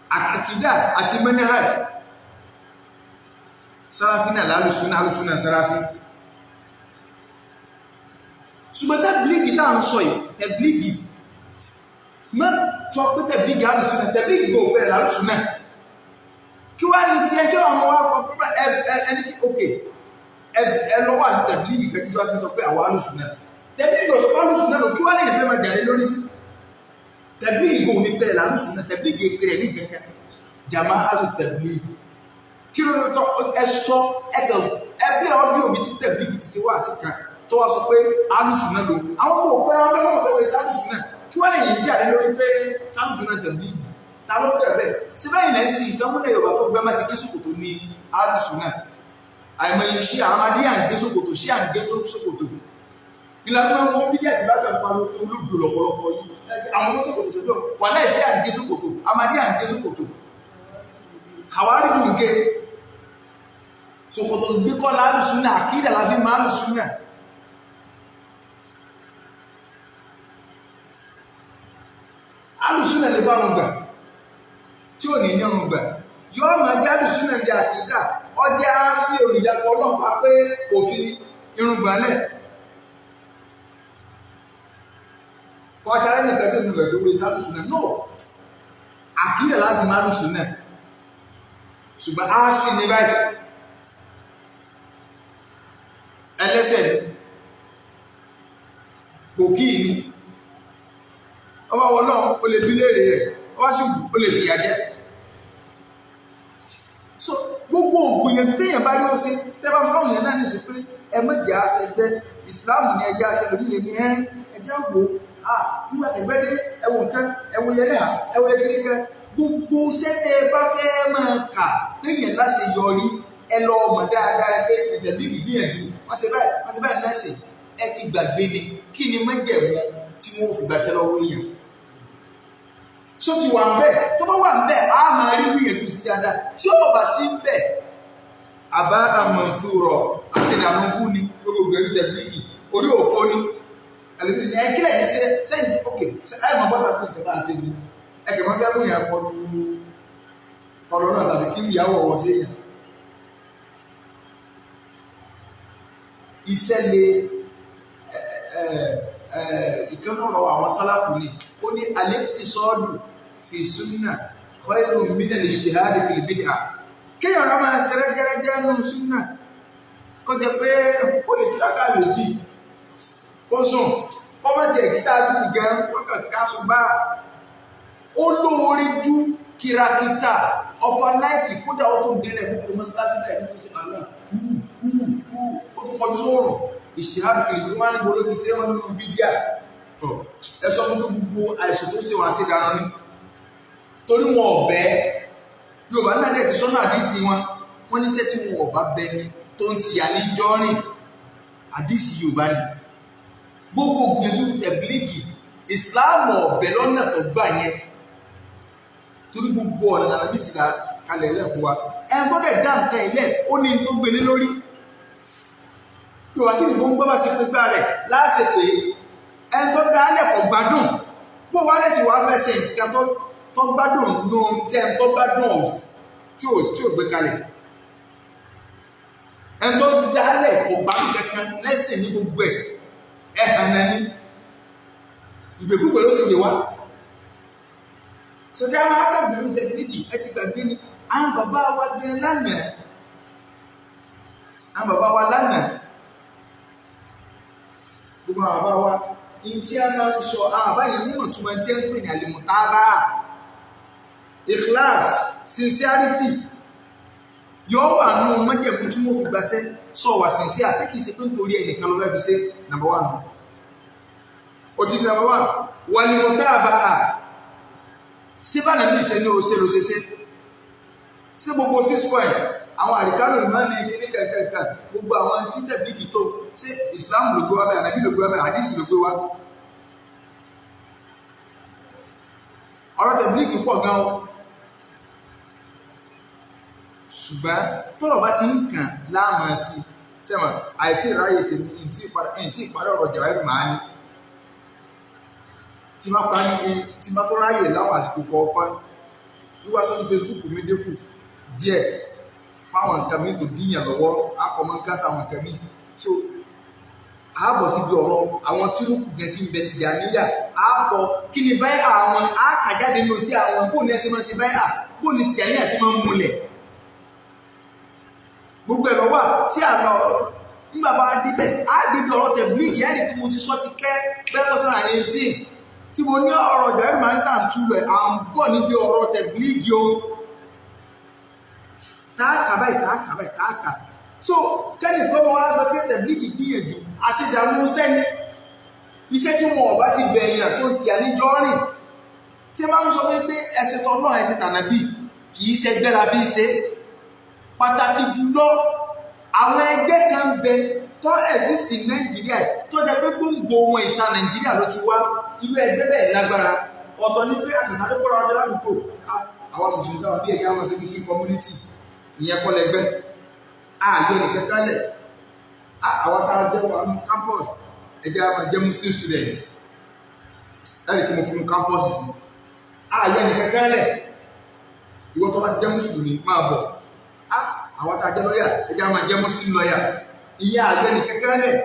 àkídà àti manhaj. Sàlàfí náà lálùsúnà, alùsúnà sàlàfí. Ṣùgbọ́n tẹ́blígì tá à ń sọ yìí, tẹ́blígì mọ́ sọ pé tẹ́blígì alùsúnà, tẹ́blígì gbọ́ òpẹ́rẹ̀ lálùsúnà. Kí wá ní tí ẹjọ́ ọmọ wa fọ púpọ̀ ẹni kí òkè ẹ lọ́wọ́ àti tẹ́blígì kẹ́kí tí wọ́n ti sọ pé àwọn alùsúnà, tẹ́blígì ọ̀sọ́ alùsúnà lò. Kí wá ní ìfẹ́ máa jàre lórí sí tẹ́blígì kò ní pẹ̀rẹ̀ lálùsúnà, tẹ́blígì pẹ̀rẹ̀ ní kẹ́kẹ́ jama'atu tẹ́blígì. Kí ló tọ́ ẹ sọ ẹgẹ ẹbí ọdún òbí tí tẹ́blígì ti ṣe wá sí kan tó wá sọ pé alùsùnà lò, àwọn kò pẹ́rẹ́ wọn bẹ́ẹ̀ wọ́n pẹ́rẹ́ sálùsùnà. Kí wọ́n lè yìí jáde lórí pé sálùsùnà tẹ̀blígì? Ta ló bẹ̀rẹ̀ bẹ́ẹ̀? Ṣé bẹ́ẹ̀ ilẹ̀ ń sin nǹkan múlẹ̀ Yorùbá tó gbẹ́ má ti gé ṣòkòtò ní alùsùnà? Àìmọye ṣí àmàdí à ń gé ṣòkòtò, ṣí à ń gé tó ṣòkòtò ìlànà wọn bí díẹ̀ tí bá kàn pariwo pé olóògbé lọ́pọ̀lọpọ̀ yìí àwọn tó ṣòkòtò ṣòkòtò wà láì ṣí à ń gé ṣòkòtò, àmàdí à ń gé ṣòkòtò, àwárí dùn gé ṣòkòtò gbé kọ́ lálùsùnà, àkídà la fi máa lùsùnà. Alùsùnà lè fárun gbà tí ò ní nírun gbà, yóò máa jẹ́ alùsùnà bí àkídà ọjà sí olùyàpọ̀ ọlọ́pàá pé kò fi irun gbà lẹ̀ kọjá lẹ́nìkan tó nù rẹ̀ tó wé sálùsùnà. No, àkídà láti máa lùsùnà, ṣùgbọ́n á sì ní báyìí ẹlẹ́sẹ̀ ni, kò kí ni ọba wọn náà ó lè bí léèrè rẹ̀, ọba sì wù ó lè fìyà jẹ. So gbogbo ògbìyànjú téèyàn bá rí ó ṣe tẹ́ bá fáwọn èèyàn náà ní sí pé ẹ mọ̀jẹ̀ àṣẹgbẹ́ ìsìláàmù ni ẹjẹ́ àṣẹ lómi lè ní ẹ ẹjẹ́ wò á nígbà tẹ̀gbẹ́ dé ẹwọ nǹkan ẹwọ yẹlẹ́hà ẹwọ yẹkiri kan. Gbogbo sẹ́tẹ̀ bá fẹ́ máa kà téèyàn láṣẹ yọrí, ẹ lọ mọ̀ dáadáa pé ìtẹ̀lé ìgbìyànjú wọ́n ṣe báyìí, wọ́n ṣe báyìí lẹ́sẹ̀. Ẹ ti gbàgbé ni kí ni májẹ̀mú tí wọ́n fi gbàṣẹ́ lọ́wọ́ èèyàn só ti wà ń bẹ̀? Tó bá wà ń bẹ̀, á máa rí gbìyànjú sí dáadáa. Tí ó bá sí ń bẹ̀, àbá àmọ̀fúrọ̀ àṣìdànù bú ni gbogbo ìgbẹ́jú tẹ̀blígì orí òfó ni. Ẹlẹ́bí ni ẹ kílẹ̀ yìí ṣe sẹ́yìn tí ok ṣe àyè máa bọ́dà fún ìjọba àṣẹ ni ẹ kẹ̀ máa fẹ́ mú ìyá kọlu kọlu náà tàbí kí ìyàwó ọwọ́ sí èèyàn. Iṣẹ́ le ìkànnọ̀rọ̀ àwọn sálàfù ni ó ní al-iqtisadu fi súnà khairun min al-ijtihad fil bid'ah. Kéèyàn rá máa ṣe rẹ́gẹ́rẹ́gẹ́ nù súnà, kọjá pé ó lè kíláka méjì kó sùn, kọ́mọ̀tì ẹ̀kíta dúdú gan wọ́n kàn ká sùn bá ó lóore ju kìràkìtà ọ̀fà náìtì. Kódà ó tún délẹ̀ gbogbo mọ́sálásí bẹ́ẹ̀ ní tó ṣe àlá hú hú hú, ó tún kọjú sóòrùn ìṣèhàn fìlì wọ́n ní gbolo ti ṣe wọ́n nínú bídíà. Ẹ sọ fún gbogbo àìsàn tó ṣe wá sí dáná ní torí wọn ọ̀bẹ Yorùbá náà dẹ̀ ti sọ́nà àdífi wọn, wọ́n níṣẹ́ tí wọn ọ̀bá bẹ ni tó ń tìyà ní jọ́rìn. Àdísì Yorùbá ni gbogbo gbìyànjú tẹ̀blígì ìsìláàmù ọ̀bẹ lọ́nà tó gbà yẹn, torí gbogbo ọ̀nà nàbí ti là kalẹ̀ ẹlẹ́kùn wa. Ẹni tó dẹ̀ dá nǹkan ilẹ̀ ó ní tó gbélé lórí. Yorùbá sì ní gbogbo bá ṣe pé gbá rẹ̀ láṣẹ pé ẹni tó dá lẹ́kọ̀ọ́ gbádùn bó wá lẹ́sìn wá fẹ́ ṣe nǹkan tó gbádùn nù tí ẹni tó gbádùn ọ̀sì tí ò gbé kalẹ̀. Ẹni tó dá lẹ́kọ̀ọ́ gbádùn kankan lẹ́sìn ní gbogbo ẹ̀ ẹ̀hàn náà ní ìgbèkúgbè ló sì lè wá. Sọdá máa kàgbé ní tẹ̀lifíìdì ẹ ti gbàgbé ni àwọn bàbá wa gan lánàá, àwọn bàbá wa lánàá, gbogbo àwọn bàbá wa ní tí a máa ń sọ àwọn bàbá yẹn mímọ̀ túmọ̀ tí a ń pè ní àlèmọ̀tábà, ikhlas, sincerity yóò wà nù májẹ̀mú tí wọ́n fi gbaṣẹ́. Sọ wà sincere àṣẹ kìí ṣe pé nítorí ẹnìkan ló fẹ́ fi ṣe. Number one, ó ti di number one. Wàlìmọ̀tábà síbà nàbí ìṣe ní oṣè ló ṣe ṣe sí gbogbo 6 point àwọn àríkánò ní máa ń ní igi ní kẹ̀kẹ́kẹ́ gbogbo àwọn tí tẹ̀blíkì tó ṣé Islam ló gbé wá bẹ́ẹ̀, ànábì ló gbé wá bẹ́ẹ̀, àdísì ló gbé wá. Ọ̀rọ̀ tẹ̀blíkì pọ̀ gan o, ṣùgbọ́n tọ́rọ̀ bá ti ń kàn láàmú sí sẹ́wọ̀n àìtí ìráyè tèmi, ìtí ìparí ọ̀rọ̀ jàwáìrì màá ní tí má pa ní tí má tó ráyè láwọn àsìkò kọ̀ọ̀kan. Wíwá sórí Facebook mi dínkù díẹ̀ fáwọn nǹkan mi tó díyàn lọ́wọ́, akọ̀mọ́ nǹkan sáwọn nǹkan mi. So ààbọ̀ síbi ọ̀rọ̀ àwọn túrúkù gẹ̀ tí ń bẹ Tìjàníyà, ààbọ̀ kí ni báyìí àwọn àkàjáde nínú tí àwọn bóun ní ẹsẹ̀ máa ṣe báyìí, bóun ní Tìjàníyà sí máa ń múlẹ̀. Gbogbo ẹ̀ lọ́wọ́ tí a lọ nígbà bá débẹ̀ á débi ọ̀rọ̀ tẹ̀blíìgì á dìbò mo ti sọ ti kẹ́ bẹ́ẹ̀ lọ́sọ̀rọ̀ 18 tí mo ní ọ̀rọ̀ Jàwáìrì Màání tà ń túlẹ̀, à ń bọ̀ níbi ọ̀rọ̀ tẹ̀blíìgì o. Tààkà báyìí, tààkà báyìí, tààkà. So kẹ́nìkan mọ́ wá sọ pé tẹ̀blíìgì gbìyànjú àṣedànù sẹ́ni iṣẹ́ tí wọn ọ̀bá ti bẹ̀yàn tó ti yà ní jọ́rìn tí máa ń sọ pé ẹsẹ̀ tọ́lọ́ ẹsẹ̀ tànàbí kì í ṣẹgbẹ́ la fi ṣe. Pàtàkì jùlọ àwọn ẹgbẹ́ kan bẹ tó exist ní Nàìjíríà tó jẹ́ pé gbòǹgbò wọn ìta Nàìjíríà ló ti wá. Irú ẹgbẹ́ bẹ́ẹ̀ lágbára. Ọ̀tọ̀ ní pé àtẹ̀sáré kọ́ra ọjọ́ ládùúgbò àwọn mùsùlùmí táwọn bí ẹ̀yà wọn ṣe Muslim community, ìyẹn kọ́ lẹ́gbẹ́ ààyè nìkan kálẹ̀. Àwọn tá a jẹ́ wà ní campus ẹ̀jẹ̀ àwọn jẹ́ Muslim student, ẹ̀rì kí mo fi mú campus sí ààyè nìkan kálẹ̀. Ìwọ tó bá ti jẹ́ mùsùlùmí máa bọ̀. Àwọn tá a jẹ́ lọ́yà ẹjẹ́ a máa jẹ́ muslim lọ́yà, ìyá àgbẹ́ ní kẹ́kẹ́rẹ́ lẹ̀.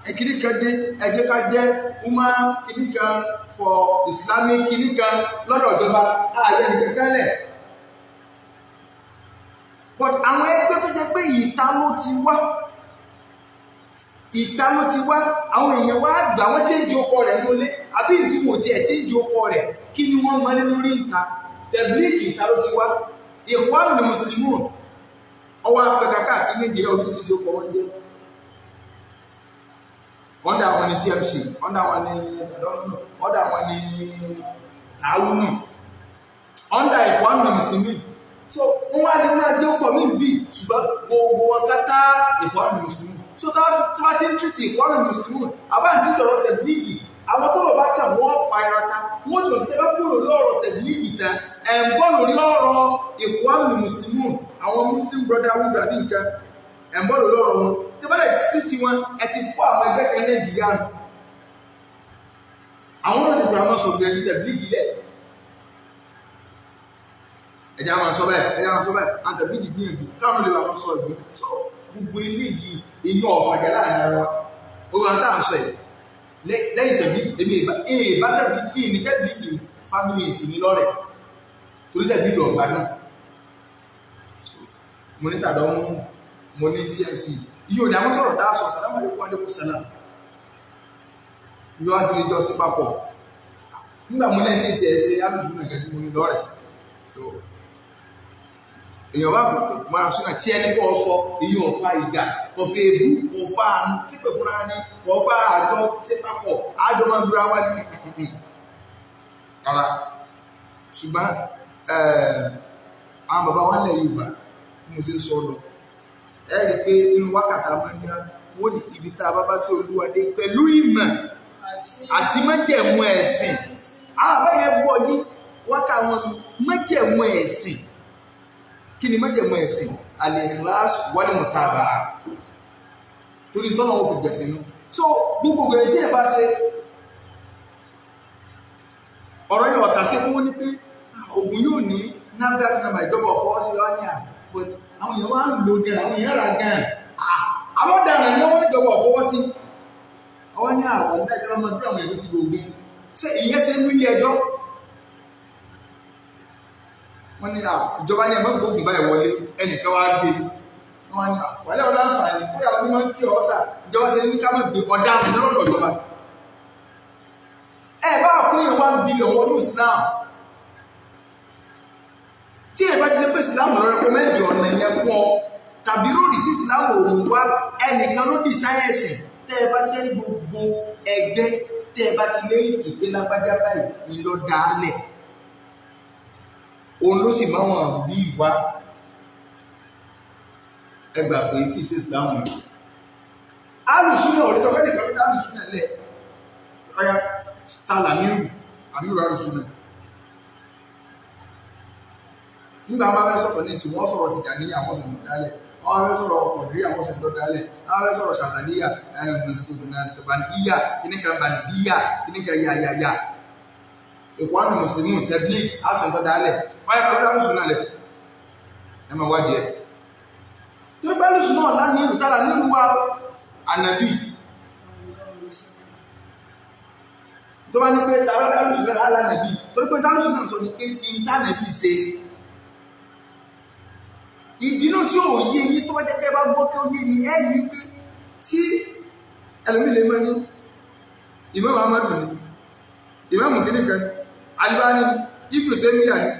Ẹ̀kìní kan dé, ẹ jẹ́ ká jẹ́ woman kìní kan for Islamic kìní kan lọ́dọ̀ ìjọba, ààyè ní kẹ́kẹ́rẹ́ lẹ̀. But àwọn ẹgbẹ́ tó jẹ́ pé ìta ló ti wá, ìta ló ti wá, àwọn èèyàn wá gbà wọ́n chéńjì ọkọ rẹ̀ lólé àbí ìtumọ̀ tí ẹ̀ chéńjì ọkọ rẹ̀, kí ni wọ́n mọ́ ní lórí ìta? Tẹ̀blíìgì ìta ló ti wá. Ikhwanul Muslimun ọwọ́ apẹ̀ka káàkiri Nàìjíríà, oríṣiríṣi ọkọ̀ wọn jẹ́. Ọ̀dà àwọn ní TMC, ọ̀dà àwọn ní tàdọ́fúnù, ọ̀dà àwọn ní tààwùnù, ọ̀dà Ikhwanul Muslimin. So wọ́n wá ní máa jẹ́ ọkọ̀ mí bí, ṣùgbọ́n gbogbo wọn kátá Ikhwanul Muslimin. So tí wọ́n ti ń tìrìtì Ikhwanul Muslimin, àbá ń tìrìtì ọ̀rọ̀ tẹ̀blíìgì, àwọn tó rọ̀ bá kà wọ́n fa ìrata, wọ́n ti mọ̀ pé bá kúrò lórí ọ̀rọ̀ tẹ̀blíìgì tán, ẹ̀ ń bọ̀ lórí ọ̀rọ̀ Ikhwanul Muslimun, àwọn Muslim Brotherhood àbí nǹkan, ẹ̀ ń bọ̀ lórí ọ̀rọ̀ wọn. Tí bá dẹ̀ ti tí wọn, ẹ ti fọ́ àwọn ẹgbẹ́ kan Nàìjíríà nù. Àwọn náà ti fi àwọn sọ̀gbẹ̀ ẹni tẹ̀blíìgì lẹ̀. Ẹ̀jẹ̀ àwọn sọ bẹ́ẹ̀, ẹ̀jẹ̀ àwọn sọ bẹ́ẹ̀, àwọn tẹ̀blíìgì gbìyànjú káwọn lè wà wọn sọ ìgbẹ́. So gbogbo ilé yìí, èyí ọ̀fàjà láàrin ara wa. Ó wà tá à ń sọ yìí. Lẹ́yìn tẹ̀blíìgì, èmi ìbá tẹ̀blíìgì ní tẹ̀blíìgì fámìlì ìsinmi lọ́rẹ̀ torí tẹ̀blíìgì ọ̀gbà náà. Mo ní tàdọ́mú, mo ní TMC. Iye òní àwọn sọ̀rọ̀ tá a sọ, sàlámù alaykum alaykum sàlám. Ìlú wa ti lè jọ sí papọ̀. Nígbà mo lẹ́yìn tí ẹ ṣe alùsùn náà gẹ́gẹ́ tí mo ní lọ́rẹ̀. So èèyàn bá mara súnà tí ẹni kọ́ sọ èyí ọ̀fà ìjà kọfẹ́ ebú kọfà típẹ̀ fúnra ní kọfà àjọ tí papọ̀ àjọ máa dúra wá ní ara. Ṣùgbọ́n àwọn bàbá wa lẹ̀ Yorùbá bí mo ti ń sọ lọ, ẹ rí i pé inú wákàtí máa ń dá wọ́n ní ibi tá a bá bá sí Olúwadé pẹ̀lú ìmọ̀ àti májẹ̀mú ẹ̀sìn. Àwọn àbáyẹ gbọ́ yí wákà wọn májẹ̀mú ẹ̀sìn. Kí ni májẹ̀mú ẹ̀sìn? Al-ikhlas wal-mutaba'a. Torí tọ́nà wọn fi gbẹ̀sìn nú. So gbogbo ẹ̀ tí ẹ bá ṣe ọ̀rọ̀ yẹn ọ̀tà sí fún wọn ní pé ògùn yóò ní NAFDAC number ìjọba ọ̀fọ́ sí ọ ní à, but àwọn èèyàn wá ń lò gan, àwọn èèyàn rà gan. Àwọn ọ̀daràn ni wọ́n níjọba ọ̀fọwọ́ sí. Ọwọ́ ní àwọn ìdájọ́ ọmọ bí àwọn èèyàn ti gbòógùn. Ṣé ìyẹn ṣe ń wílé ẹjọ́? Wọ́n ní ìjọba ní ẹ̀mọ́ gbógun báyìí wọlé, ẹnìkan wá gbé. Wọ́n ní wàlẹ́ ọ̀dọ́ àǹfààní kódà wọ́n ní máa ń kí ọ sà, ìjọba ṣe ní ká má gbé ọ̀daràn lọ́dọ̀ ìjọba. Ẹ bá àkóyàn 1 billion wọnú Islam. Tí ẹ bá ti ṣe pé Islam lọ rẹkọmẹ́ndì ọ̀nà yẹn fún ọ, tàbí róòdì tí Islam ò mú wá, ẹnìkan ló dì sáyẹ̀nsì. Tẹ́ ẹ bá ṣe ní gbogbo ẹgbẹ́ tẹ́ ẹ bá ti lé ìpè lágbájá báyìí ìlọ dálẹ̀. Òun ló sì máa wọn àrùn bí ìwá. Ẹ gbà pé kì í ṣe Islam. Alùsúnà ò lè sọ pé nìkan ló dá alùsúnà lẹ̀. Ọya tààlà mírù àmírù àrùsùnà nígbà bá fẹ́ sọ̀rọ̀ ní ìsìn wọ́n sọ̀rọ̀ Tìjàníyà àwọn ọ̀sẹ̀ tó dálẹ̀, wọ́n fẹ́ sọ̀rọ̀ Kọ̀dìrí àwọn ọ̀sẹ̀ tó dálẹ̀, wọ́n fẹ́ sọ̀rọ̀ Ṣàṣàlíyà, Bàndíyà kìnnìkan, Bàndíyà kìnnìkan, yàyàyà, Ìkwánu Mùsùlùmí, Tẹ̀blík àṣẹ tó dálẹ̀. Ọya kọ̀dìrí àrùsùnà lẹ̀ ẹ máa wádìí ẹ̀ torí bá lùsùn náà lámìírù tààlà mírù wa ànàbì tó bá ní pé tààlùsùn náà lánàbì, torí pé tààlùsùn náà sọ ní pé ìntànàbì ṣe ìdínú tí ó yé yí tó bá jẹ́ kẹ́ bá gbọ́ kí ó yé ní ẹni wípé tí ẹlòmí lè mọ́ ní Imam Ahmadu ní Imam kìnnìkan Albani ní Ibn Taymiyyah ní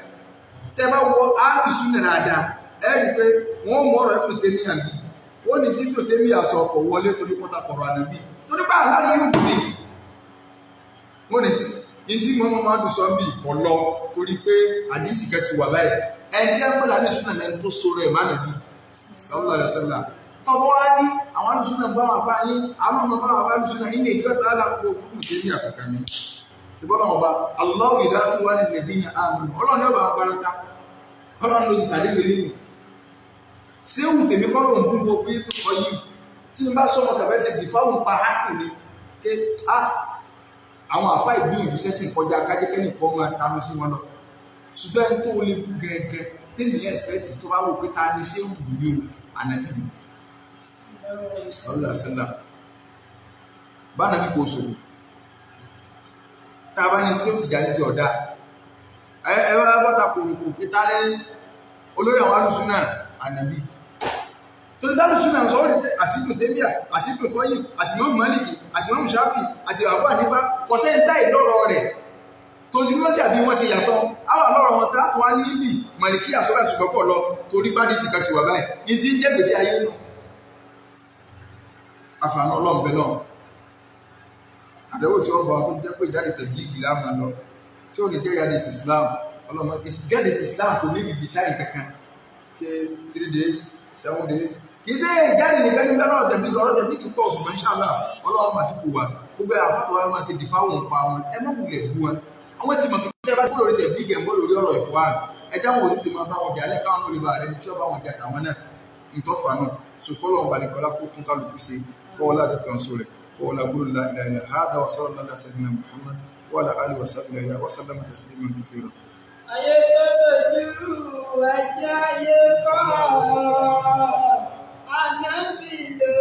tẹ́ bá wọ alùsùn náà dáadáa ẹ rí pé wọ́n mú ọ̀rọ̀ Ibn Taymiyyah bí wọ́n ní tí Ibn Taymiyyah sọ ọkọ̀ wọlé torí pọ́tà kọ̀rọ̀ ànábì torí bá aláàmì ìlú ni wọ́n ní tí tí mọ́ máa dùn sọ bí kọ̀ lọ torí pé àdísì kẹ́ ti wà báyìí. Ẹ jẹ́ pẹ̀lú alùsùn náà lẹ́nu tó sọ̀rọ̀ ẹ̀ má nàbí sallallahu alaihi wasallam. Tọ́bọ́ wá ní àwọn alùsùn náà bá wà bá yín, àwọn ọmọ bá wà bá alùsùn náà ilé ìjọ tààlà Ibn Taymiyyah àkọ́kọ́ mi ṣùgbọ́n ọba Allahu yudafi'u 'anil ladhina amanu, ọlọ́run ní ọba àwọn barata, ọlọ́run ló ti sàdéhùn eléyìí. Ṣé wù tèmi kọ́ ló ń bú gbogbo pé kọ́ yìí tí n bá sọmọ tàbí ẹsẹ̀ bí fáwọn pa hákù ni ké á àwọn àfá ìgbìyànjú sẹ́sìn kọjá kájẹ́kẹ́ nìkan máa tanú sí wọn lọ. Ṣùgbọ́n tó lè bú gẹ́gẹ́ tèmi ẹ̀sìpẹ́tì tó bá wò pé ta ni ṣé wù mí o, ànábì mi sallallahu alaihi wasallam bá nàbí kò ṣòfò tá a bá ní ṣé Tìjàní sí ọ̀dà ẹ wá bọ́ta kòròkò pé ta lẹ́yìn olórí àwọn alùsùn náà ànàbí torí dálùsùn náà sọ ó rí pé àti Ibn Taymiyyah àti Ibn Qayyim àti Imam Maliki àti Imam Shafi àti Abu Hanifa kò sẹ́ńtà ìlọ́rọ̀ rẹ̀ tó ti bí wọ́n sì àbí wọ́n ṣe yàtọ̀ àwọn àlọ́rọ̀ wọn tá tó wá ní ibi Maliki àsọ́bà ṣùgbọ́n pọ̀ lọ torí bá dìsì kan ti wà báyìí ní ti ń jẹ́ gbèsè ayé nù. Àfààní ọlọ́ọ̀bẹ náà àdéhùn tí ó bọ̀ tó jẹ́ pé ìjáde tẹ̀blígì láàmú lọ tí ó ní jẹ́ ìjáde ti Islam ọlọ́mọ ìjáde ti Islam kò ní design kankan ké 3 days 7 days kì í ṣe ìjáde nìkan ní bẹ́ẹ̀ tẹ̀blígì ọ̀rọ̀ tẹ̀blígì pọ̀ ṣùgbọ́n inshallah ọlọ́run máa sì kú wa gbogbo àfàtọ̀ wa máa ṣe dìfáwọn pa wọn ẹ má wulẹ̀ bú wọn àwọn tí mọ̀ kí tẹ́ bá kó lórí tẹ̀blígì ẹ̀ ń bọ́ lórí ọ̀rọ̀ ìkọ́ ẹjá wọn ò ní tèmi bá wọn jà lẹ́ káwọn olè bá rẹ ní tí ó bá wọn jà tàwọn náà ntọ́fà náà sòkòlò ọ̀bàlẹ̀kọ́lá kó tún kálukú ṣe kọ́wọ́lá àti kan sóre kọ́wọ́lá gbólóhùn la ilaha illa hada wa sallallahu ala sayyidina Muhammad wa ala alihi wa sahbihi wa sallama tasliman kathira. Ayé tó dojú ẹjẹ́ ayé kọ́, Ànábì ló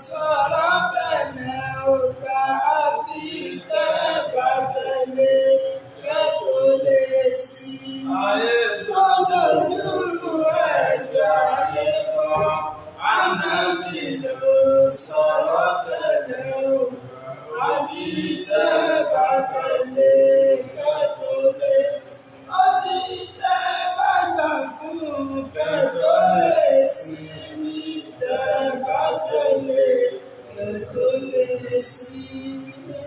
sọ̀rọ̀ bẹ̀rẹ̀ ọgbà àfi tẹ́ bá tẹ̀lé kẹ́tọ́ lè sí. Ayé Tó dojú ẹjẹ́ ayé kọ́, Ànábì ló sọ̀rọ̀ bẹ̀rẹ̀ ọgbà àfi tẹ́ bá tẹ̀lé kẹ́tọ́ lè sí. Ó ní tẹ́ bá gbà fún kẹ́tọ́ lè sinmi, tẹ́ bá tẹ̀lé kẹ́tọ́ lè sinmi.